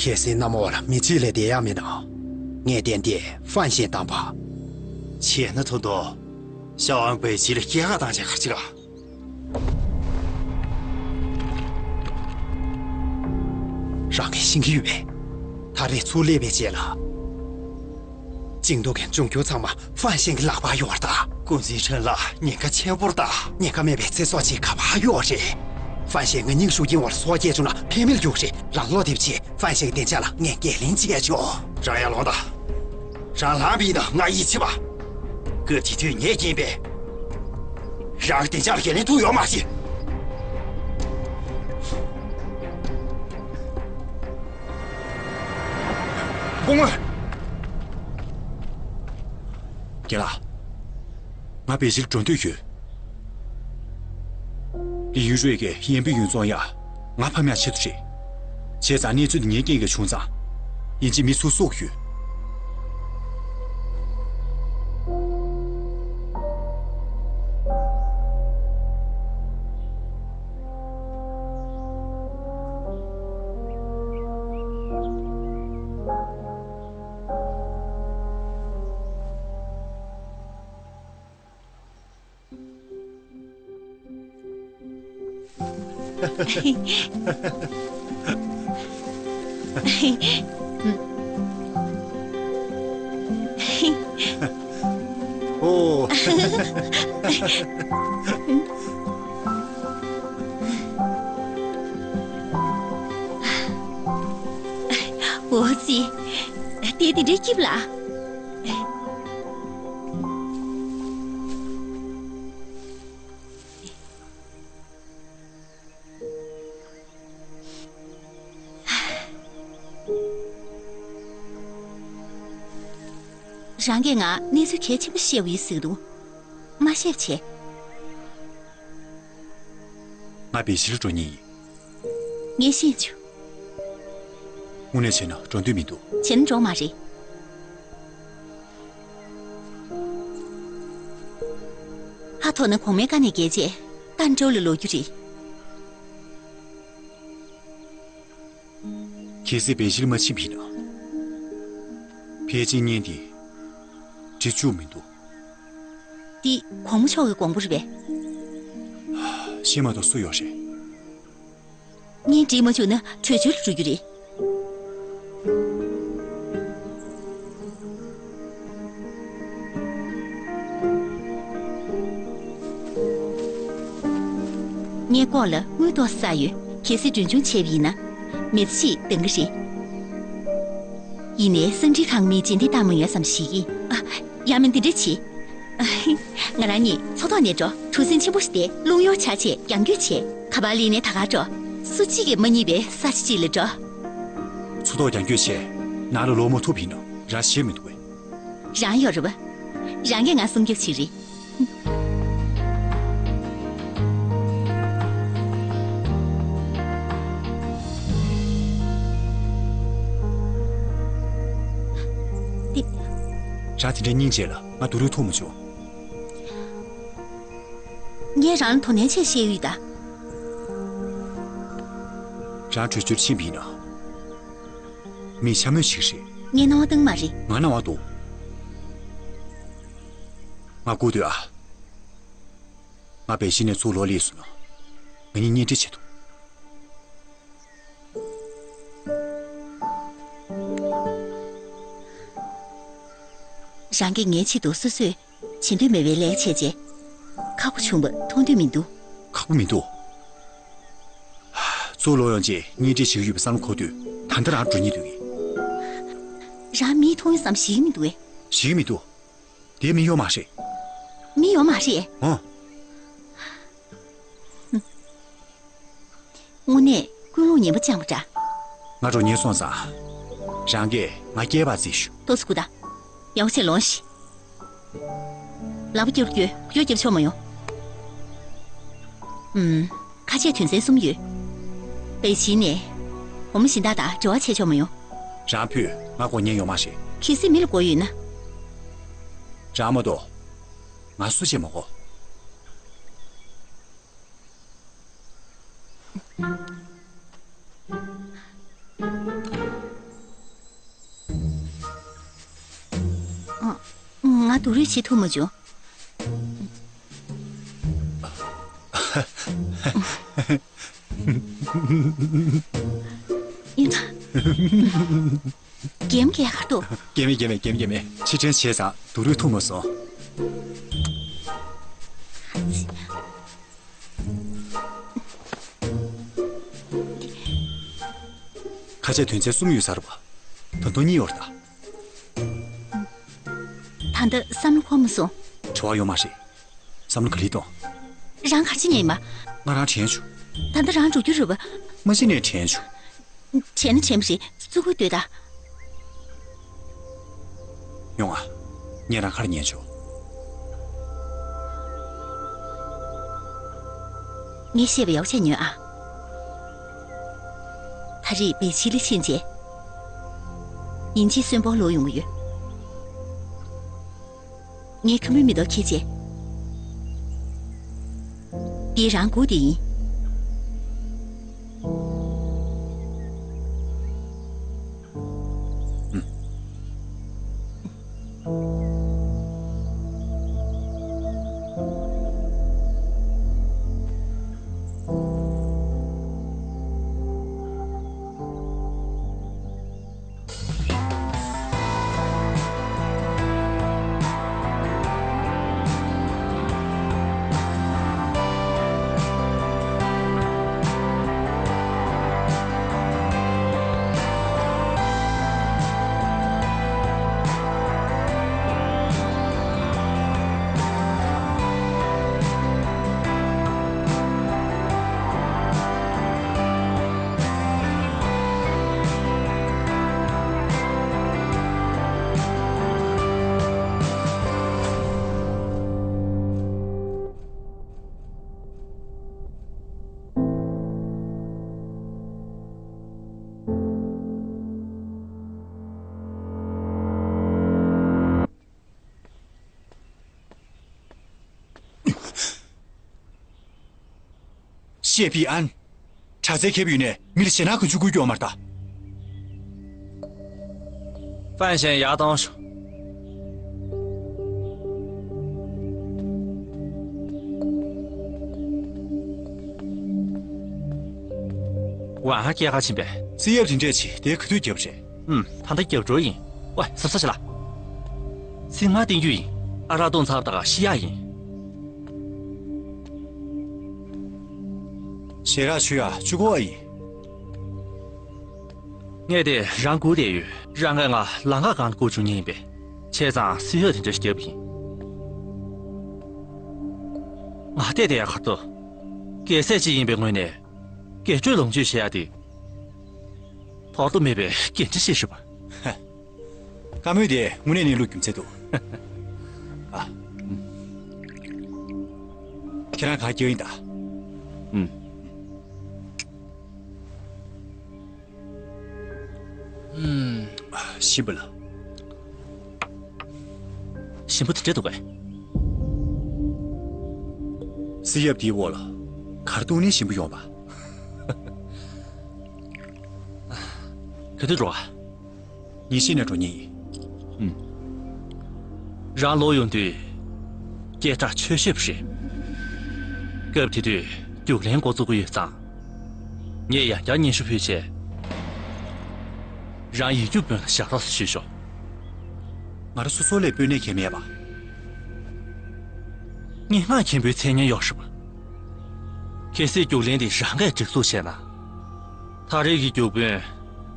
གལ་སྲིད་གནམ་འོག་ལ་མི་གཅིག་ལས་བསྡད་ཡག་མེད་ན། ངས་གཏན་གཏན་ཧྥན་ཞན་བདམས་པ། བྱས་ན་ད་དུང་ཤ་ཝང་བེ་ཞིག་ལ་སྐྱེལ་ཁ་བཏང་བྱས་ག་རེ་བྱེད་ག། རང་གིས་ཤེས་ཀྱི་ཡོད་པས། ད་རེས་ཚུར་སླེབས་པའི་རྗེས་ལ། ཅིང་ཏུའུ་གི་འབྱུང་འགྱུར་ཚང་མ་ཧྥན་ཞན་གྱི་ལག་པར་ཡོད་རེད་ད། ཀུན་གཟིགས་ཁྲེན་ལགས་ཉེན་ཁ་ཆེན་པོ་རེད་ད། ཉེན་ཁ་མེད་པའི་ཚེ་སྲོག་ཅིག་ག་པར་ཡོད་རེད། ཧྥན་ཞན་ང་གཉིས་ཤུགས་རྐྱེན་བར་སྲོག་སྐྱེལ་བྱུང་ན་ཕན་མེད་རྒྱུ་རེད། རང་བློ་བདེ་པོ་བྱེད། རང་ལ་བདེ་པོ་བྱེད། ལགས་ངས་འགན་ལེན་བྱས་ཆོག། རང་ཡར་ལོངས་དང་། རང་ལངས་པ་ཡིན་ན་ང་ཡིད་ཆེས་པ། སྐབས་དེ་དུས་ངས་རྐྱེན་པས། རང་གི་བདེ་འཇགས་ལ་འགན་ལེན་ཐུབ་ཡོད་མ་རེད། སྐུ་ངོ། རྒན་ལགས། ང་བེ་ཞིལ་འགྲོ་འདོད་ཡོད། ལི་ཡུས་རུའེ་གིས་ཡན་པིན་ཡུན་བཙོང་ཡག་ང་ཕམ་ཡག་ཆེད་དུ་རེད། བྱས་ཙང་གནས་ཚུལ་འདི་ངའི་རྐྱེན་གྱིས་བྱུང་ཙང་། ཡིན་གཅིག་མི་ཚུར་གསོ་གི་ཡོད། ཨོ། འོ་ཙི། དེ་དེ་འདྲའི་སྐྱིད་ལ། རང་གིས་ང་གནས་ཚུལ་གལ་ཆེན་པོ་བཤད་པ་ཡིན་ཟེར་གི་འདུག། མ་བཤད་བྱས། ང་བེ་ཞིལ་འགྲོ་མཁན་ཡིན། ངས་ཤེས་བྱུང་། དངོས་གནས་བྱས་ན་འགྲོ་འདོད་མི་འདུག། བྱས་ན་འགྲོ་མ་རེད། ཧ་ཐོག་ན་གོང་མའི་བཀའ་ནས་བརྒལ་རྗེས་ཏན་ཀྲོའུ་ལ་ལོག་རྒྱུ་རེད། གལ་སྲིད་བེ་ཞིལ་མ་ཕྱིན་པ་ཡིན་ན། ཕལ་ཆེར་བརྙན་འདི་འབྲི་བཅུག་མི་འདུག། འདི་གོང་མ་མཆོག་གི་དགོངས་པ་རེད་པས། གཞན་མ་གཏོགས་སུ་ཡོད་རེད། བརྙན་བྲིས་མ་བཅུག་ན་བྲོས་བྱོལ་འགྲོ་རྒྱུ་རེད། ངའི་ལྐོག་ལ་དངུལ་ཏོག་ཙམ་ཡོད། གལ་སྲིད་གྲོན་ཆུང་བྱས་པ་ཡིན་ན། མི་ཚེ་གཅིག་འདང་གི་རེད། ཡིན་ནའི་གསང་འཕྲིན་ཁང་མིས་རྗེས་འདེད་བཏང་མ་ཡོང་བསམ་ཞིག་ཡིན། ཨ། ཡང་མིན་འདི་འདྲ་བྱེད། ང་རང་གཉིས་མཚོ་ཐོག་ནས་འགྲོ། གྲུ་གཟིངས་ཆེན་པོ་ཞིག་དེ་རླུང་གཡོ་ཆགས་བྱས་རྒྱང་སྐྱོད་བྱས། ག་པར་སླེབས་ནའི་ད་གར་འགྲོ། སུ་གཅིག་གིས་མ་རྙེད་པའི་ས་ཆ་གཅིག་ལ་འགྲོ། མཚོ་ཐོག་རྒྱང་སྐྱོད་བྱས། ནང་ལ་ལོག་མ་ཐུབ་པ་ཡིན་ན་རང་ཤེས་མི་འདུག་པས། རང་ཡོད་རེད་པ། རང་གིས་ང་སྲུང་སྐྱོབ་བྱེད་རེད། རང་དེ་འདྲའི་སྙིང་རྗེ་ལ་ང་སྡུག་རུས་ཐུབ་མ་བྱུང་། ངས་རང་ལ་དོ་ནན་ཆེད་བཤད་ཡོད་ད། རང་བྲོས་བྱོལ་ཕྱིན་པ་ཡིན་ན། མི་འཕྱ་སྨོད་ཞིག་རེད། ངས་སྣང་བ་བཏང་མ་རེད། ང་སྣང་བ་འདུག་ང་སྒུག་སྡོད་ཨ། ང་པེ་ཅིན་ནས་ཚུར་ལོག་སླེབས་སོང་ན། ང་གཉིས་གཉེན་སྒྲིག་བྱེད་ཐུབ། རང་གིས་ངའི་ཆེད་དུ་སོ་སོས་བྱེད་འདོད་མེད་པའི་ལས་བྱས་རྗེས། ཁག་པོ་བྱུང་བ་མཐོང་འདོད་མི་འདུག་ཁག་པོ་མི་འདུག་ཚུར་ལོག་ཡོང་རྗེས་གཉེན་སྒྲིག་བྱེད་ཀྱི་ཡོད་པའི་བསམ་བློ་འཁོར་དུས། ད་ལྟ་རང་འགྲོ་སྙིང་འདོད་ཀྱི། རང་མིག་མཐོང་ཡོང་བསམ་ཞིག་མི་འདུག་གས། ཞིག་མི་འདུག་དེ་མི་ཡོང་མ་རེད། མི་ཡོང་མ་རེད། ཨོ། དངོས་གནས་ཀུན་སློང་ངན་པ་བཅངས་པ་འདྲ། ང་འགྲོ་སྙིང་སོང་ཙང་། རང་གིས་ང་སྐྱེལ་བར་རྩིས་ཞུ། ཏོག་ཙམ་སྒུག་དང་། ཡག་པོ་བྱས་ལོངས་ཤིག་ལག་པ་བརྐྱབ་རྒྱུ་ཁོ་བརྐྱབ་ཆོག་མ་ཡོང་། ཨུམ། ཁ་ཆད་དོན་ཚན་གསུམ་ཡོད། པེ་ཅིན་ནས། བུ་མོ་གཞན་དག་དང་འབྲེལ་བ་བྱས་ཆོག་མ་ཡོང་། རང་ཕུད་ང་དགོས་མཁན་ཡོད་མ་རེད། གལ་སྲིད་མི་ལ་དགོས་ཡོད་ན། རང་མ་གཏོགས། ང་སུ་བྱས་མ་དགོས། ང་སྡུག་རུས་བྱེད་ཐུབ་མ་བྱུང་། ཡིན་ད། གེམ་གས་གར་འདུག་སྐྱེ་མེད་སྐྱེ་མེད་སྐྱེ་མེད་སྐྱེ་མེད། ཕྱིར་དྲན་བྱས་ཙང་སྡུག་རུས་ཐུབ་མ་སོང་། ཁ་ཆད་དོན་ཚན་གསུམ་ཡོད་ས་རེད་པ། ད་དུང་གཉིས་ཡོད་རེད་ད། ད་ལྟ་བསམ་བློ་འཁོར་མ་སོང་། བྲེལ་བ་ཡོད་མ་རེད། བསམ་བློ་ག་ལེར་གཏོང་། རང་ག་རེ་བྱེད་མཁན་ཡིན་པ། ང་རང་དྲན་བྱུང་། ད་ལྟ་རང་འགྲོ་རྒྱུ་རེད་པ། མ་གཞི་ནས་དྲན་བྱུང་། བྱས་ན་བྱས་པ་རེད། ཙུ་གུ་ལྟོས་དང་། ཡོང་ཨ། ངས་རང་ཁར་ཉན་ཆོག་ངས་བཤད་པ་ཡག་པོ་བྱས་ཉོན་ཨ། ད་རེས་པེ་ཅིན་ལ་ཕྱིན་རྗེས། ཡིན་གཅིག་གསོན་པོ་ལོག་ཡོང་གི་ཡོད། ངས་ཁོ་མོའི་མེ་ཏོག་འཁྱེར་རྗེས། འདི་རང་སྒུག་བསྡད་ཡིན། ཤེ་པི་ཨན། དྲག་རྩལ་མཁས་པོ་ཡིན་ནའི་མི་ལ་ཞེད་སྣང་གང་བྱུང་སྐུལ་རྒྱུ་ཡོད་མ་རེད་ད། ཧྥན་ཞན་ཡར་གཏོང་ཤོག་ཝང་ཧ་སྐྱེལ་ག་ཕྱིན་པས། རྩིས་ཡབ་དེ་འདྲས་བྱས་དེ་ག་དུས་བརྒྱབ་རེད། ཨུམ། ད་ལྟ་རྒྱབ་འགྲོ་ཡིན། ཝེ། གཟབ་གཟབ་བྱེད་ལ། ཚིག་ང་བསྟན་རྒྱུ་ཡིན། ཨ་རག་བཏུང་ཚར་བ་དང་ཤི་ཡག་ཡིན། ཞེ་དྲག་ཆུ་ཡག་ཆུ་ཀོ་ཨ་ཡིན། ངས་དེ་རང་སྒུག་བསྡད་ཡོད། རང་གིས་ང་ལམ་ཁ་སྒང་ལ་བཀོལ་བཅུག་མཁན་ཡིན་པས། བྱས་ཙང་སུས་ཡག་དེ་འདྲ་ཞིག་བརྒྱབ་ཡིན། ང་བལྟས་བསྡད་ཡག་ག་རེ་འདུག་གལ་སྲིད་ཅིག་ཡིན་པའི་ངོས་ནས། རྒྱས་སྤྲོས་ལོངས་སྤྱོད་བྱེད་ཡག་དེ། ཐོག་ཏུ་མེད་པའི་འགན་འཁྲི་ཞིག་རེད་པ། བཀའ་མོལ་དེ་དངོས་གནས་གནས་ལུགས་རྒྱུ་མཚན་འདུག་ཨ། ཁྱེད་རང་གང་སྐྱོན་ཡིན་ད། ཨུམ། ཨུམ། ཞིམ་པ་ལ། ཞིམ་པོ་དེ་འདྲ་འདུག་གས། རྩིས་ཡབ་དེའི་འོག་ལ་གར་འདུག་ནས་ཞིམ་པོ་ཡོང་པ། ག་དུས་འགྲོ་བ། ཉིན་ཤས་ནས་འགྲོ་མཁན་ཡིན། ཨུམ། རང་ལོག་ཡོང་དུས་སྐད་གྲགས་ཆེ་ཤོས་རེད། སྐབས་དེ་དུས་རྒྱུགས་ལེན་འགོ་བཙུགས་ཀྱི་ཡོད་ཙང་། ངས་ཡང་བསྐྱར་སྙན་ཞུ་ཕུལ་བྱས། རང་ཡིག་རྒྱུགས་དཔོན་ལ་བཞག་རོགས་ཞུས་ཤོག། ང་རང་སོ་སོ་ལས་དཔོན་གནས་འཁེལ་མེད་པ། སྙན་ངག་མཁན་པོའི་མཚན་སྙན་ཡོད་རེད་པ། གལ་སྲིད་རྒྱུགས་ལེན་དེ་རང་གིས་སྒྲིག་འཛུགས་བྱས་ན། ད་རེས་ཀྱི་རྒྱུགས་དཔོན་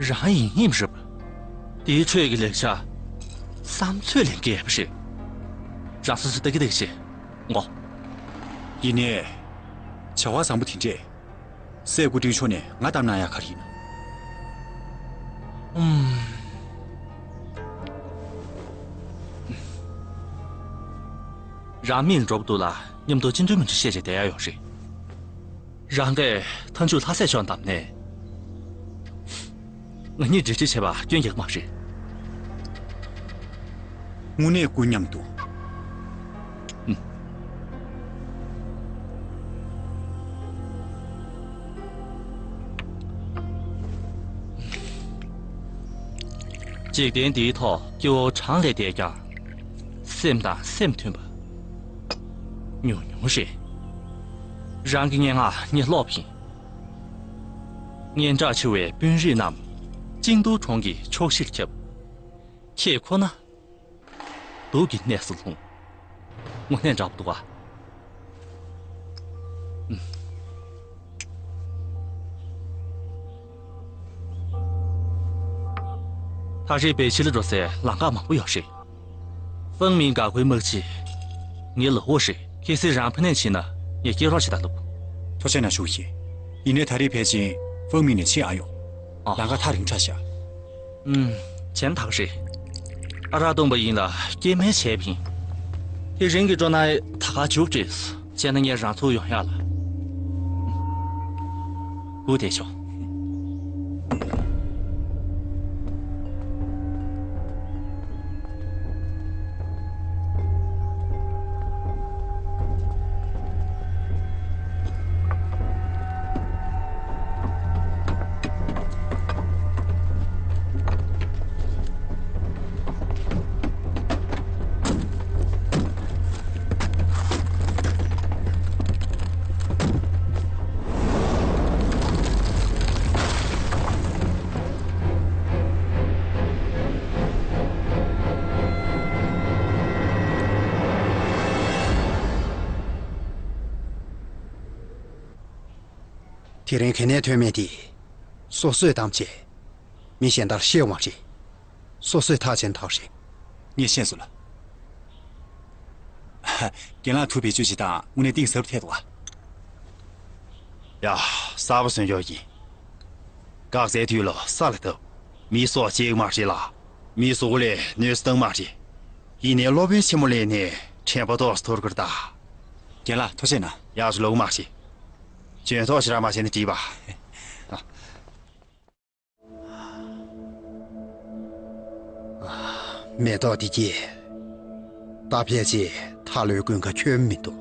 རང་ཡིན་ངེས་རེད་པ། དེའི་ཁྲོད་ཀྱི་ལེགས་ཆ་བསམ་ཚོད་ལས་བརྒལ་བ་རེད། རང་སོ་སོས་ལྟ་གི་ལྟ་གི་བྱེད། ངོ་། ཡིན་ནའི། བྱ་བ་བཟང་པོ་དེ་འདྲས། སྲས་སྐུ་དྲིན་ཆོག་ནས་ང་གཏམ་གནང་ཡག་ག་རེ་ཡིན། ཨུམ། རང་མི་འགྲོ་བ་འདུག་ལ་མཉམ་དུ་ཅི་འདྲ་མི་འདྲ་བཤད་བྱས་བསྡད་ཡག་ཡོད་རེད། རང་གིས་མཐའ་མཇུག་ལྷ་སྲས་མཆོག་བདམས་ནས། ང་གཉིས་འབྲེལ་འདྲིས་བྱས་པ་སྐྱོན་ཡོད་མ་རེད། དངོས་གནས་སྐུ་མཉམ་དུ། ཨུམ། འཇིག་རྟེན་འདིའི་ཐོག་སྐྱེ་བོ་གྲངས་ལས་འདས་ཀྱང་། སེམས་དང་སེམས་མཐུན་པ་ཉུང་ཉུང་རེད། རང་གི་སྙན་ངག་ངས་ཀློག་པ་ཡིན། སྙན་གྲགས་ཆེ་བའི་དཔོན་རིགས་རྣམས་ཅིང་ཏུའུ་གྲོང་གི་ཕྱོགས་བཞིར་ཁྱབ། ཁྱེད་ཁོ་ན་སྡུག་གི་གནས་སུ་ལྷུང་། དངོས་གནས་འདྲ་པོ་འདུག་ཨ། ད་རེས་པེ་ཅིན་ལ་འགྲོ་སའི་ལམ་ཁ་མང་པོ་ཡོད་རེད། ཧྥང་མིང་འགག་སྒོའི་དམག་སྤྱི། ངའི་ལག་འོག་རེད། གལ་སྲིད་རང་ཕ་ནས་ཕྱིན་ན་ངས་སྐྱེལ་རོགས་བྱེད་དང་ལབ། ཐུགས་རྗེ་གནང་ཞུ་ཞིག། ཡིན་ནའི་ད་རེས་ཕལ་ཆེར་ཧྥང་མིང་ནས་ཕྱིན་ཨ་ཡོང་། ཨ། ལམ་ཁ་ཐག་རིང་དྲགས་ཤག། ཨུམ། བྱས་ན་ད་ག་རེད། ཨ་རག་བཏུངས་པ་ཡིན་ལ་སྐྱེལ་མ་བྱས་པ་ཡིན། དེ་རིང་གི་འགྲོ་ན་ད་ག་མཇུག་བསྒྲིལ། བྱས་ན་ངས་རང་ཚུར་ཡོང་ཡག་ལ། སྒུག་བསྡད་ཤོག། དེ་རིང་ག་ནས་ཐོན་མེད་དེ། སོ་སོས་བདམས་བྱས། མི་གཞན་དག་ལ་བཤད་དགོས་མ་རེད། སོ་སོས་ཐག་བཅད་ན་ད་ག་རེད། ངས་ཤེས་སོང་ལགས། རྒན་ལགས་ཐུགས་བེད་སྤྱོད་བྱེད་སྟངས་དངོས་གནས་གཏིང་ཟབ་ཐལ་འདུག་ཨ། ཡ། གསར་པ་བཟོས་ཡོད་ཀྱི། བཀག་སའི་དུས་ལ་ས་ལ་བཏབ། མི་སྲོག་བཅད་ཀྱི་མ་རེད་ལ། མི་གཟུགས་ལ་གནོད་འཚེ་བཏང་མ་རེད། ཡིན་ནའི་སློབ་དཔོན་ཆེན་མོ་ལས་ནས་དྲན་པ་ཏོག་ཙམ་ཐོར་གི་རེད་ད། རྒན་ལགས་ཐུགས་རྗེ་གནང་། ཡག་ཤོས་ལོག་མ་བྱེད། འཇོན་ཐོག་ཞེ་དྲག་མ་བྱས་ན་འགྲིག་པ། མེ་ཏོག་འདི་སྐྱེས། ད་ཕལ་ཆེར་ཐར་ལོའི་དགུན་ཁ་ཁྱོན་མི་འདུག།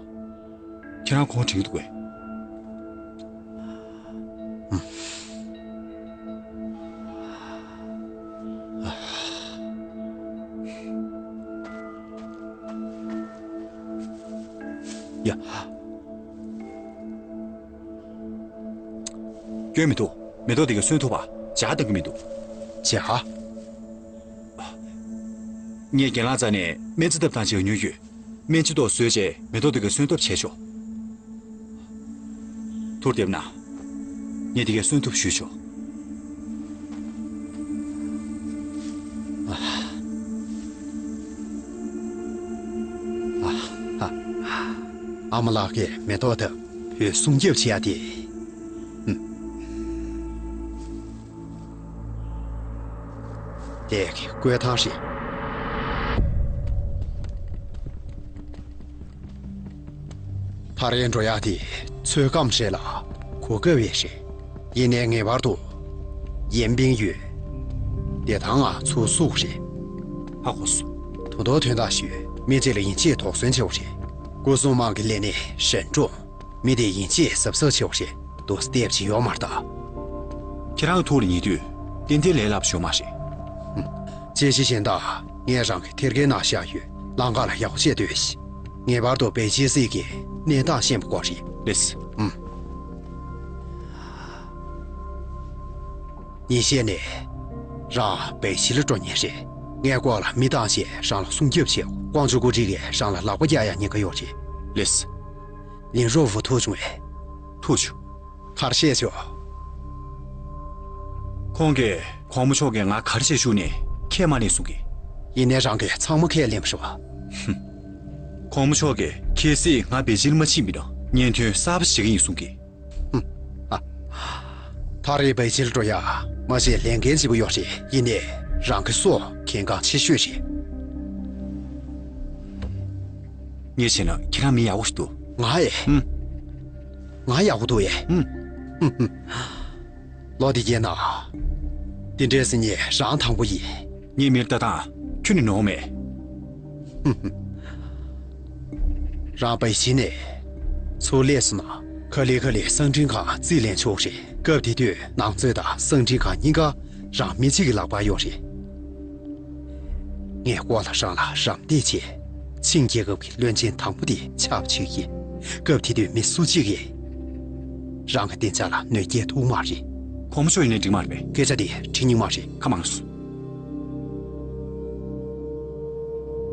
ཁྱེད་རང་ཁོང་དྲན་གྱི་འདུག་གས། ཡ། སྐྱོན་མི་འདུག། མེ་ཏོག་དེ་གས་སོན་ཐུབ་པ་ཇ་བཏང་གི་མི་འདུག། ཇ། ངས་རྒན་ལགས་རྩ་ནས་སྨན་རྩིས་ཐབས་དང་བྱས་མྱོང་ཡོད། སྨན་ལྕེ་ཏོག་བཟོས་རྗེས་མེ་ཏོག་དེ་གས་སོན་ཐབས་བྱས་ཆོག། ཐུགས་རྗེ་གནང་། ངས་དེ་གས་སོན་ཐབས་ཞུས་ཆོག། ཨ་མ་ལགས་ཀྱིས་མེ་ཏོག་དེ་བོད་སྲུང་སྐྱོབ་བྱེད་ཡ་དེ། དེ་གི་བཀོད་སྟངས་རེད། ད་རེས་འགྲོ་ཡག་དེ་ཚོད་བགམ་རེད་ལ་གོ་སྐབས་ཡོད་རེད། ཡིན་ནའི་ངེས་པར་དུ་ཡན་པིང་ཡོད། བདེ་ཐང་ང་ཚོ་སུ་རེད། ཧ་གོ་སོང་། ད་དུང་དོན་དག་ཞུས། མི་གཅིག་ལ་ཡིན་གཅིག་དོགས་ཟོན་བྱེད་དགོས་རེད། སྐུ་སྲུང་དམག་གི་ལས་སྣེ་ཧྲན་ཀྲུང་། མི་དེ་ཡིན་གཅིག་གཟབ་གཟབ་བྱེད་དགོས་རེད། འདུག་སེ་བསྡད་པ་ཅིག་ཡོད་མ་རེད་ད། ཁྱེད་རང་གི་ཐུགས་ལ་ཉེ་དུས་ཏན་ཏན་ལས་སླ་པོ་ཞིག་ཡོད་མ་རེད། ཧུམ། དཔྱད་གཞི་གཞན་དག་ངས་རང་གི་ཐེར་ཀའི་ནང་བཞག་ཡོད། ལམ་ཁ་ལ་ཡག་པོ་བྱས་སྡོད་ཤིག། ངེས་པར་དུ་པེ་ཅིན་སི་གི་གནས་སྟངས་ཤེས་པ་དགོས་རེད། ལགས་སོ། ཨུམ། ཉིན་ཤས་ནས་རང་པེ་ཅིན་ལ་འགྲོ་མཁན་རེད། ངའི་སྐོར་ལ་མི་བཏང་ཞེས་རང་ལ་སྲུང་སྐྱོབ་བྱེད། ཀོང་ཇོ་ཀུ་ཅི་གིས་རང་ལ་ལག་པ་རྒྱག་ཡག་ཉེན་ཁ་ཡོད་རེད། ལགས་སོ། ལིན་རོ་ཧྥུ་ཐུག་བྱུང་ངས། ཐུག་བྱུང་། ག་རེ་བཤད་བྱུང་། ཁོང་གིས་གོང་མ་མཆོག་གིས་ང་ག་རེ་བྱེད་ཞུས་ནས་ཁས་མ་ལེན་གསུང་གི། ཡིན་ནའི་རང་གིས་ཚང་མ་ཁས་ལེན་པ་རེད་བ། ཧུམ། གོང་མ་མཆོག་གིས་གལ་སྲིད་ང་པེ་ཅིན་ལ་མ་ཕྱིན་པ་ཡིན་ན་བརྙན་ཐུང་གསར་པ་བྱེད་ཀྱི་ཡིན་གསུང་གི། ཧུམ། ཨ། ད་རེས་པེ་ཅིན་ལ་འགྲོ་ཡག་མ་གཞི་ལས་འགན་ལྗིད་པོ་ཡོད་རེད། ཡིན་ནའི་རང་གི་སྲོག་གལ་འགངས་ཆེ་ཤོས་རེད། ངས་བྱས་ན་ཁྱེད་རང་མི་ཡག་པོ་ཞིག་འདུག། ང་ཨེ། ཧུམ། ང་ཡག་པོ་འདུག་ཨེ། ཧུམ། ཧུམ་ཧུམ། ལོ་འདི་རྒྱལ་ན། འདི་འདྲས་སེ་ངས་རང་དང་པོ་ཡིན། ངས་མིར་ལྟ་སྟངས་ཁྱོན་ནས་ནོར་མེད། ཧུམ་ཧུམ། རང་པེ་ཅིན་ནས་ཚུར་སླེབས་སོང་ན་ག་ལེ་ག་ལེ་གསང་འཕྲིན་ཁང་རྩིས་ལེན་ཆོག་རེད། སྐབས་དེ་དུས་ནང་རྩོད་དང་གསང་འཕྲིན་ཁང་གཉིས་ཀ་རང་མི་གཅིག་གི་ལག་པར་ཡོད་རེད། ངས་ལྐོག་ལ་རང་ལ་རམ་འདེགས་བྱས། ཆིང་རྒྱལ་ཁབ་ཀྱི་བློན་ཆེན་དང་པོ་དེ་ཆགས་པ་བྱེད་ཀྱི་ཡིན། སྐབས་དེ་དུས་མི་སུ་གཅིག་གིས་རང་གི་བདེ་འཇགས་ལ་གནོད་སྐྱེལ་ཐུབ་མ་རེད། གོང་མ་མཆོག་ཡིན་ནའི་འགྲིག་མ་རེད་པས། སྐད་ཆ་དེ་དྲི་སྙིང་མ་རེད། ཁ་མང་སོང་།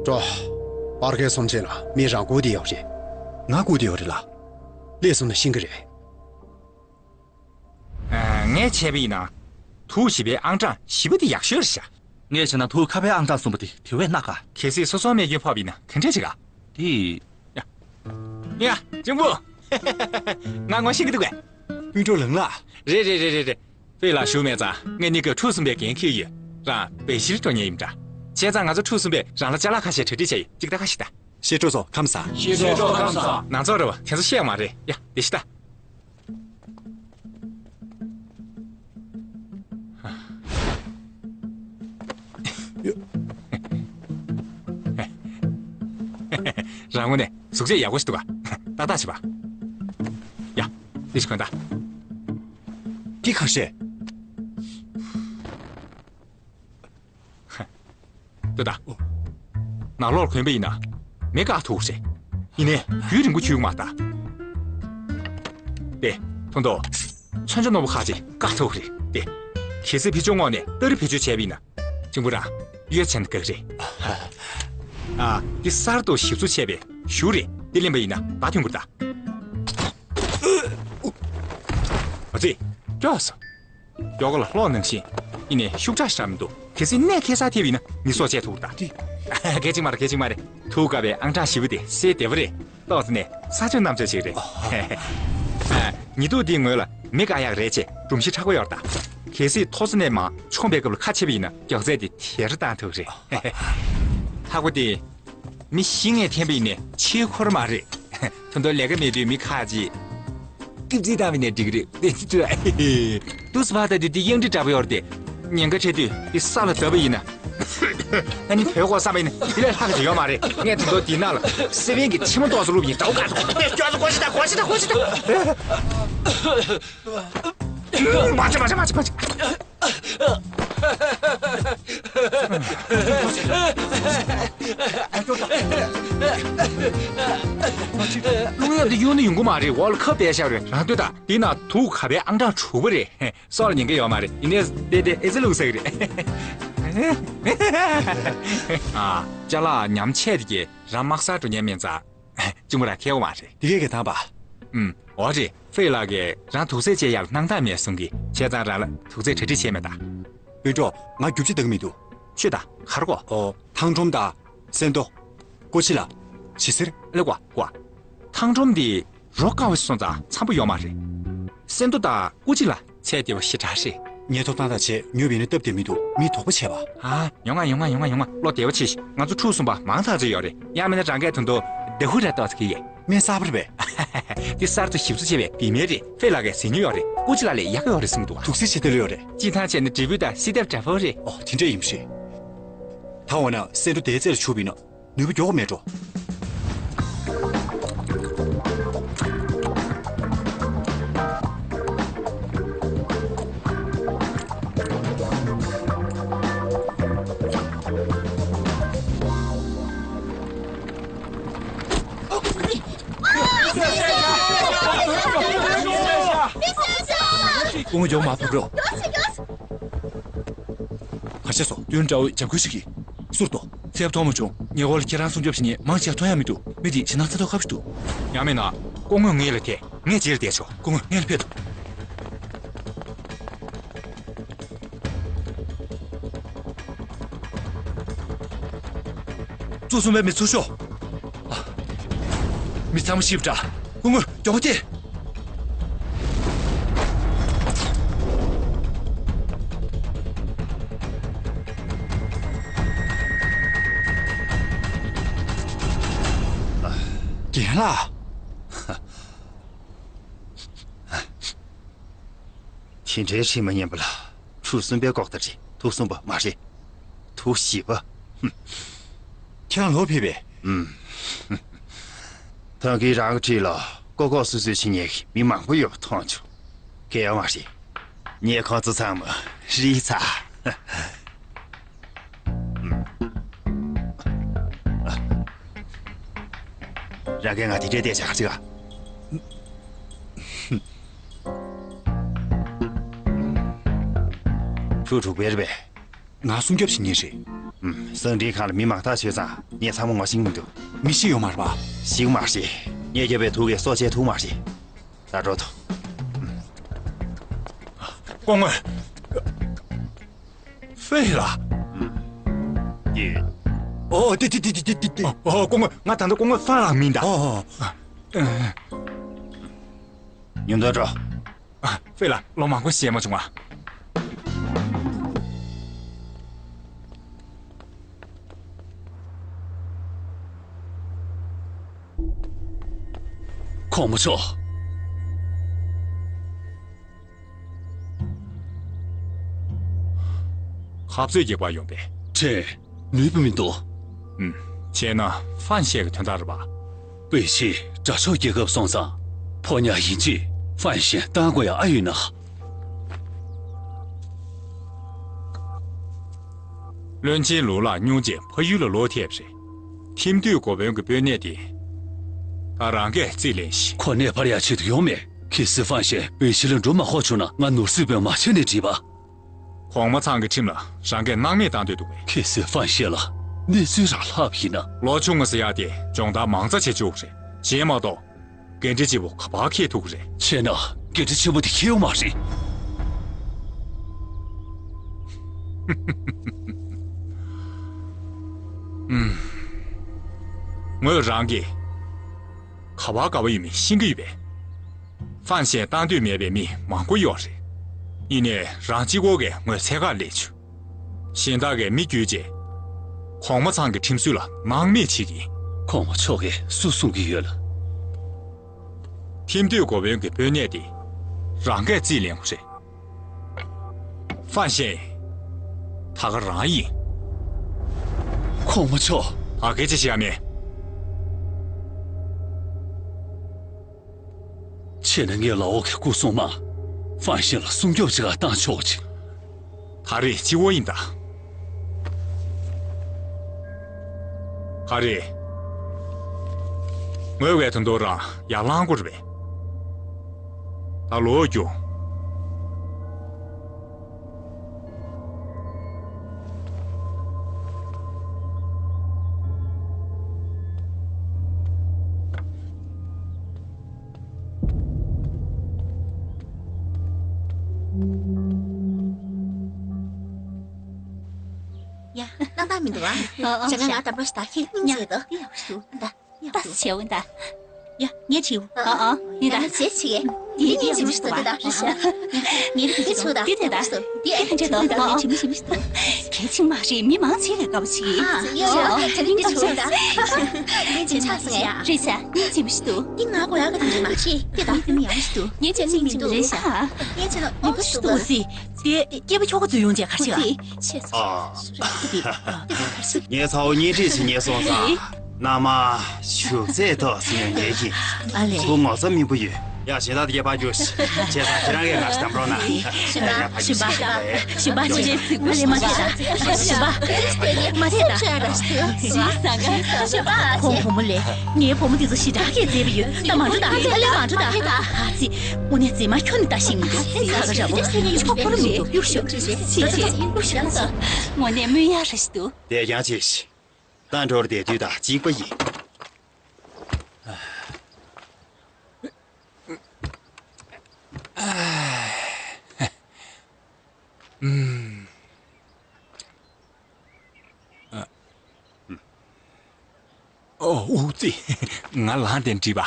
འགྲོ། པར་ཁའི་ཚོམས་ཆེན་ལ་མི་རང་སྒུག་བསྡད་ཡོད་རེད། ང་སྒུག་བསྡད་ཡོད་རེད་ལགས། སླེབས་སོང་ན་ཤེས་ཀྱི་རེད། ཨ། ངས་བྱས་པ་ཡིན་ན། དུག་བྱི་བའི་ཨང་གྲངས་བཞི་པ་དེ་ཡག་ཤོས་རེད་ཤག། ངས་བྱས་ན་དུག་ཁ་པའི་ཨང་གྲངས་གསུམ་པ་དེ་དེ་བས་སྣ་དགའ། གལ་སྲིད་སོ་སོར་རྨས་སྐྱོན་ཕོག་པ་ཡིན་ན་ག་འདྲས་བྱེད་ག། དེ། ཡ། ཡ། གཅུང་པོ། ང་ངོ་ཤེས་ཀྱི་འདུག་གས། སྤུན་གྲོགས་ལངས་ལ། རེད་རེད་རེད་རེད་རེད། ཧྥེ་ལགས་བཞུགས་མེད་ཙང་ངས་གནས་སྐབས་ཁྲུའུ་གསུམ་པའི་འགན་འཁྱེར་ཡོད། རང་པེ་ཅིན་འགྲོ་མཁན་ཡིན་འདྲ། བྱས་ཙང་ང་ཚོ་ཁྲུའུ་གསུམ་པས་རང་ལ་ཅ་ལག་ཁ་ཤས་གྲ་སྒྲིག་བྱས་ཡོད། ཅིག་ལྟ་ག་ཤིག་ལྟ། ཤེས་གྲོགས་ཚོ་ཁམས་བཟང་། ཤེས་གྲོགས་ཚོ་ཁམས་བཟང་། ནང་ཚོགས་རེད་བ། དེ་ཚོ་ཤེས་ཡོད་མ་རེད་ཡ། བདེ་ཤི་ད། རང་ངོས་ནས་གཟུགས་བྱད་ཡག་པོ་ཞིག་འདུག་ག། ཏག་ཏག་བྱེད་པ། ཡ། འདི་ཞིག་གོན་ད། འདི་ག་རེད། ལྟོས་དང་། ནང་ལོགས་གོན་པ་ཡིན་ན་མི་བཀག་ཐུབ་རེད། ཡིན་ནའི་རྒྱུན་རིང་པོ་འཇུག་མ་ད། དེ། མཐོང་དོ། མཚོན་ཆ་རྣོ་པོ་ཁག་ཅིག་བཀག་ཐུབ་རེད་དེ། གལ་སྲིད་བེད་སྤྱོད་དངོས་ནས་སྟ་རེ་བེད་སྤྱོད་བྱས་པ་ཡིན་ན། གཅུང་པོ་རང་། གཡོལ་བྱས་ན་དགའ་གི་རེད། ཨ། འདི་གསར་དུ་ཞིབ་བཟོ་བྱས་པའི་གཞུ་རེད། འདི་ལེན་པ་ཡིན་ན་བརྡ་ཐོན་གྱི་རེད་ད། ཨ་ཙི། སྐྱོ་སོང་། མགྱོགས་ལ་གློག་ནང་བཞིན། ཡིན་ནའི་ཤུགས་དྲག་ཞེ་དྲག་མི་འདུག། གལ་སྲིད་གནད་འཁེལ་སར་ཐེབས་པ་ཡིན་ན་མི་སྲོག་བཅད་ཐུབ་ཀྱི་རེད་ད། གལ་ཆེན་མ་རེད། གལ་ཆེན་མ་རེད། དུག་བཀག་པའི་ཨང་གྲངས་བཞི་པ་དེ་སེལ་བདེ་པོ་རེད། ཏོག་ཙམ་ནས་ས་ཆུ་གནམ་ལྕགས་ཤིག་རེད། ཉི་གདུགས་འདིའི་ངོས་ལ་མི་བཀག་ཡག་རེད་ཅེས་སྒྲོམ་གཞི་མཁྲེགས་པོ་ཡོད་རེད་ད། གལ་སྲིད་མཐོ་ས་ནས་མར་མཆོངས་པའི་སྐབས་ལ་ཁ་ཕྱེ་བ་ཡིན་ན་མགྱོགས་ཚད་དེ་དེ་རུ་བཏང་ཐུབ་ཀྱི་རེད། ལྷག་པ་དེ། མི་བཞི་ལྔས་འཐེན་པ་ཡིན་ནའི་ཕྱིའི་འཁོར་མ་རེད། ད་དུང་ལས་ཀ་མེད་དུས་མི་ཁག་ཅིག་སྐྱིད་རྩིས་བཏང་བ་ཡིན་ནའི་འགྲིག་གི་རེད། དུས་སུ་བབས་ད་དུས་འདི་གཡང་ཁྲི་འདྲ་པོ་ཡོད་རེད་དེ། ཉེན་ཁ་འཕྲད་དུས་འདི་ས་ལ་བརྡབས་པ་ཡིན་ན། ཨ་ནི་བོད་སྐོར་བསམ་པ་ཡིན་ན་འདི་ལས་ལྷག་གི་ཡོད་མ་རེད། ངས་ད་དུང་འདི་ནང་ལ་སེ་བན་གྱི་ཕྱི་མོ་ཏོག་ཙམ་བླུགས་པ་ཡིན། འདྲ་པོ་ག་ཚོད་སྐོར་ཞིག་ད། སྐོར་ཞིག་ད། སྐོར་ཞིག་ད། སྐོར་ཞིག་ད། མ་བྱེད་མ་བྱེད་མ་བྱེད་མ་བྱེད། རླུང་གཡབ་དེ་གཡུག་ན་ཡོང་གི་མ་རེད། འོག་ལ་ཁབ་བསྡད་བཞག་རེད། རང་ལྟོས་དང་། འདི་ན་དུག་ཁ་པའི་ཨང་གྲངས་དྲུག་པ་རེད། སྲོག་ལ་ཉེན་ཁ་ཡོད་མ་རེད། ཡིན་ནའི་དེ་དེ་ཨེ་ཙི་བླུགས་ཟེར་གི་རེད། ཨ། ཅ་ལག་ཉམས་ཆད་དེ་གི་རང་དམག་སར་འགྲོ་མཁན་མིན་ཙང་། གཅུང་མོ་རང་ཁེལ་བ་མ་རེད། དེ་གས་གས་དང་པ། ཨུམ། འོ་རེད། ཧྥེ་ལགས་ཀྱིས་རང་དུག་རྫས་བཅད་ཡག་ལ་སྣང་དག་མེད་གསུང་གི། བྱས་ཙང་རང་ལ་དུག་རྫས་གྲ་སྒྲིག་བྱས་མེད་ད། སྤུན་གྲོགས། ང་རྒྱུག་ཆ་ལྡང་གི་མི་འདུག། ཤོད་ད། ག་རེ་གོ། ཨོ། ཐང་ཁྲོམ་དང་། སེན་རྡོ། ཀུ་ཅི་ལ། ཇི་སེར། ཨ་ལེ་ཀོ་ཀོ། ཐང་ཁྲོམ་འདི་རོ་བསྐམས་པ་སོང་ཙང་འཚམ་པོ་ཡོད་མ་རེད། སེན་རྡོ་དང་ཀུ་ཅི་ལ་ཚད་བདེ་བ་ཞེ་དྲག་རེད། ཉེན་ཐོབ་ཐང་དང་བྱས་ཉོས་པ་ཡིན་ན་སྟབས་བདེ་མི་འདུག། མི་དོགས་པ་བྱས་པ། ཨ། ཡོང་ང་ཡོང་ང་ཡོང་ང་། བློ་བདེ་བོ་བྱེད་ཤིག། ང་ཚོ་ཁྲུའུ་གསུམ་པ་མང་ཐག་ཆོད་ཡོད་རེད། ཡང་མིན་ན་རང་སྐད་དོན་དུ་བདེ་ཧུ་ར་ཏོག་ཙམ་གྱིས་ཡས། སྨན་གསར་པ་རེད་པས། འདི་གསར་དུ་ཞིབ་བཟོ་བྱས་པའི་བི་མེད་རེད། ཧྥེ་ལགས་ཀྱིས་ཟས་མྱོང་ཡོད་རེད། ཀུ་ཅི་ལ་ལས་ཡག་གི་ཡོད་རེད་གསུངས་འདུག། དུག་རྫས་ཇི་ལྟར་ཡོད་རེད། སྤྱིར་བཏང་བྱས་ན་འབྲས་བུ་དང་སིལ་ཏེ་འདྲ་པོ་རེད། ཨོ། དེ་འདྲ་ཡིན་པ་རེད། ད་འོ་ན་སེན་རྡོ་དེའི་རྩེ་ལ་བྱུགས་པ་ཡིན་ན། ནུས་པ་མགྱོགས་པོ་མེད་འགྲོ། སྐུ་ངོ་མགྱོགས་མར་ཕེབས་རོགས། གར་ཞ་སོ་དུས་འདྲ་བོའི་འཇབ་རྒོལ་ཞིག་གིས་བསུར་ཏོ། ཚེ་ཐོག་མ་བྱུང་། ཉེ་འཁོར་ལ་ཁྱེད་རང་སྲུང་སྐྱོབ་བྱེད་མཁན་མང་ཆེ་མཐོང་ཡ་མི་འདུག་མི་དེ་ཇེ་ནག་ཚ་ཐོག་ཁ་བ་ཞིག་འདུག་ཡང་མིན་ན། སྐུ་ངོ་ངེད་ལ་ཐད། ངས་རྗེས་ལ་བསྡད་ཆོག་སྐུ་ངོ་སྔོན་ལ་ཕེབས་དང་། བཙུགས་སོང་བའི་མི་ཚུར་ཤོག་མི་ཚང་མ་ཤི་བྲ། སྐུ་ངོ་མགྱོགས་པོ་ཐད། རྒན་ལགས། དེ་འདྲའི་ཧྲི་མ་སྙན་པ་ལ། ཕྲུག་གསུམ་པའི་ལྐོག་ཟ་རེད། ཐུག་གསུམ་པ་མ་རེད། ཐུག་བཞི་པ། ཧུམ། ཁྱེད་རང་ལོག་ཕེབས་པས། ཨུམ། ད་གིན་རང་གི་འཁྲིས་ལ་ལྐོག་ལྐོག་སུད་སུད་བྱེད་མཁན་གྱི་མི་མང་པོ་ཡོད་པ་མཐོང་བྱུང་། གལ་ཡོད་མ་རེད། ངས་ཁོང་ཚོ་ཚང་མ་རིལ་ཚར། རང་གིས་ང་དེ་འདྲའི་བལྟས་བྱ་ག་ཅིག་ག་ཕྲtweར་དྲུག་པའི་རེད་པས། ང་སྲུང་སྐྱོབ་བྱེད་མཁན་རེད། ཨུམ། གསང་འཕྲིན་ཁང་ལ་མི་མང་དག་ཡོད་ཙང་ངས་ཚང་མ་ངོ་ཤེས་ཀྱི་མི་འདུག་མི་ཤི་ཡོད་མ་རེད་པ། ཤི་གི་མ་རེད། ངས་བརྒྱབ་པའི་དུག་གིས་སྲོག་བཅད་ཐུབ་མ་རེད། ད་འགྲོ་དང་། སྐུ་ངོ། ཧྥེ་ལགས། ཨུམ། ཡེ། ཨོ། དེ་དེ་དེ། ཨོ། སྐུ་ངོ། ང་ད་ལྟ་སྐུ་ངོ་ཧྥང་ལགས་མིན་ད། ཨོ། ཨོ། ཨ། ཉུང་མཐའ་འགྲོ། ཨ། ཧྥེ་ལགས། ལོ་མང་པོ་ཞིག་མ་བྱུང་བ། གོང་མ་མཆོག་ག་ཚོད་རྒྱག་པར་ཡོང་པས། ཁྲེ། ནུས་པ་མི་འདུག་ཨུམ། བྱས་ན་ཧྥན་ཤེ་གི་དོན་དག་རེད་པ། པེ་ཆི་དགྲ་ཕྱོགས་རྒྱལ་ཁབ་སོང་ཙང་ཕོ་ཉ་ཡིན་གཅིག་ཧྥན་ཤེ་བཏང་དགོས་ཡ་ཨ་ཡོད་ན། བློན་ཆེན་ལུའུ་ལགས་སྙུང་རྗེས་ཕ་ཡུལ་ལ་ལོག་ཐེབས་རེད། ཁྱིམ་སྡོད་འགོ་དཔོན་གྱི་དཔོན་གནས་དེ་ད་རང་གིས་རྩིས་ལེན་ཞིག་ཁོ་གནས་སྤར་ཡ་ཆེད་དུ་ཡོང་མེད། གལ་སྲིད་ཧྥན་ཤེ་པེ་ཆི་ལ་འགྲོ་མ་ཁོག་བྱུང་ན་ང་ནོར་སྲིད་དཔོན་མ་བྱས་ནས་འགྲིག་པ། གོང་མ་ཚང་གི་ཁྲིམས་ལ་རང་གིས་སྣང་མེད་བཏང་འདོད་འདུག་གས། གལ་སྲིད་ཧྥན་ཤེ་ལ་གནས་ཚུལ་རང་ལྷག་པ་ཡིན་ན། ལོ་ཆུང་ང་ཟེར་ཡག་དེ་སྦྱོང་བརྡར་མང་ཙམ་བྱེད་བཅུག་རེད། གཞན་མ་གཏོགས་འགན་འཁྲི་ཆེ་པོ་ག་པར་འཁྱེར་ཐུབ་ཀྱི་རེད། བྱས་ན་འགན་འཁྲི་ཆེན་པོ་དེ་འཁྱེར་ཡོང་མ་རེད། ཨུམ། ངོས་རང་གིས་ག་པར་དགའ་བོ་ཡོད་མེད་ཤེས་ཀྱི་ཡོད་པས། ཧྥན་ཤེ་བཏང་འདོད་མེད་པའི་མི་མང་པོ་ཡོད་རེད། ཡིན་ནའི་རང་གཅིག་པོ་གིས་ངོས་འཚོལ་གར་སླེབས་བྱུང་། གཞན་དག་གིས་མི་བརྒྱུད་རྗེས་གོང་མ་ཚང་གི་ཁྲིམས་སྲོལ་ལ་སྣང་མེད་བྱེད་ཀྱིན། གོང་མ་མཆོག་གིས་སུ་གསུང་གི་ཡོད་ལ། ཁྱིམ་སྡོད་འགོ་དཔོན་གྱི་དཔོན་གནས་དེ་རང་གིས་རྩིས་ལེན་དགོས་རེད། ཧྥན་ཤེ། ད་ག་རང་ཡིན། གོང་མ་མཆོག་ད་སྐད་ཆ་བཤད་ཡ་མེད། བྱས་ན་ངའི་ལག་འོག་གི་སྐུ་སྲུང་མ་ཧྥན་ཤེ་ལ་སྲུང་སྐྱོབ་བྱེད་གར་བཏང་ཆོག་ཅིག་ད་རེས་སྤྱི་བོ་ཡིན་ད། ག་རེ། ངོས་བས་དོན་དུ་རང་ཡར་ལངས་དགོས་རེད་པས། ད་ལོག་རྒྱུ། ཡ། སྣང་དག་མི་འདུག་ཨ། ཨ་ཨ། ཞེ་ང་ང་དམ་པ་ཞིག་ད་ཁྱེད་སྙིང་རྗེ་འདུག་ཡ། ཡག་པོ་ཞིག་འདུག་ད། ད་བྱས་འོ་ད། ཡ། ངས་བྱེད། ཨ་ཨ། ཡིན་ད། ཡ། ངས་བྱེད་ཀྱི། འདི་ངས་བྱེད་མི་ཤེས་འདུག་ད། ངས་བྱེད་མི་ཤེས་འདུག་ད། འདི་དེ་ད། འདི་དེ་ད། ངས་བྱེད་མི་ཤེས་འདུག་གལ་ཆེན་མ་རེད། མི་མང་ཆེ་བས་དགའ་པོ་བྱེད་ཀྱི། ཨ། ཡ་ཡ། ད་ངས་བྱེད་ད། ངས་བྱེད་ཆགས་སོང་ཡ། རེད་ཤག་ངས་བྱེད་མི་ཤེས་འདུག་འདི་ང་གོ་ཡག་གི་དེ་འདྲ་མ་བྱེད། དེ་ད། འདི་དེ་མི་ཡག་ཤེས་འདུག་ངས་བྱེད་མི་འདུག་རེད་ཤག་ངས་བྱེད་ན་མི་འདུག་ཤེས་འདུག་ཟེ། དེ་སྐྱེས་པ་ཁྱོ་ག་ཚོས་ཡོང་བྱས་ག་རེ་བྱེད་ཨ། ཨ། ངས་ཚ་བོ་གཉེན་སྒྲིག་བྱེད་མཁན་སོང་ཙང་། མནའ་མ་ཞུ་རྩིས་ཐོག་ཟིན་ཡོང་ངེས་ཀྱི། ཨ་ལས། ཁོ་ངོ་ཚ་མི་པོ་ཡོད། ཡ། གཞན་དག་དེ་གས་ཕར་རྒྱུགས། བྱས་ཙང་ཁྱེད་རང་གིས་ང་ཞིག་བདམས་རོགས་གནང་། ཞིམ་པ། ཞིམ་པ། ཞིམ་པ། ཅི་རེད། ཚིག་པ་ལས་མ་ཐད་ད། ཞིམ་པ། མ་ཐད་ད། ཞིམ་པ། ཁོང་བུ་མོ་ལས། ངའི་བུ་མོ་འདི་ཚོ་ཞེ་དྲག་གིས་མཛེས་པ་ཡོད། ད་མ་འགྲོ་ད། ད་ལས་མ་འགྲོ་ད། ཨ་ཙི། དངོས་གནས་མཛེས་མ་ཁྱོན་ནས་ལྟ་ཤེས་མི་འདུག་ཁ་ཁ་ར་བོ། ཆོག་པོ་ར་མི་འདུག་གཡུག་ཤོག་ཅེས་ཅེས་གཡུག་ཤོག་དངོས་གནས་སྨོན་ཡག་ར་ཞིག་འདུག་དེ་ཀྱང་ཅེས། ད་འགྲོར་བསྡད་དུས་དང་གཅིག་པ་ཡིན། ཨོ། ཨུ་ཙི། ང་ལངས་ཏེ་འགྲིག་པ།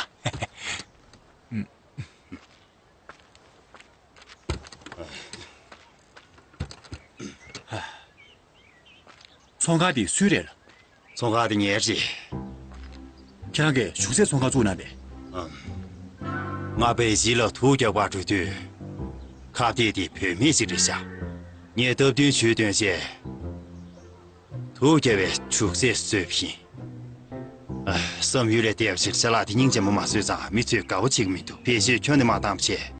ཚོང་ཁང་དེ་སུའི་རེད། ཚོང་ཁང་དེ་ངའི་རེད། ཁྱེད་རང་གིས་བཞུགས་སའི་ཚོང་ཁང་བཙུགས་གནང་པས། ཨམ། ང་པེ་ཅིན་ལ་དུག་རྒྱག་པར་འགྲོ་དུས། ཁ་གཏད་དེ་བུད་མེད་ཅིག་རེད་ཤག་ངས་སྟབས་བསྟུན་ཞུས་དོན་བྱས། དུག་རྒྱག་པའི་བཞུགས་སའི་བཟོས་པ་ཡིན། ཨ། བསམ་ཡུལ་ལས་འདས་པ་ཞིག་ཅ་ལག་དེ་སྙིང་རྗེ་མོ་མ་བཟོས་ཙང་མི་ཚོས་དགའ་པོ་བྱེད་ཀྱི་མི་འདུག་བེད་སྤྱོད་ཁྱོན་ནས་མ་བཏང་བྱས།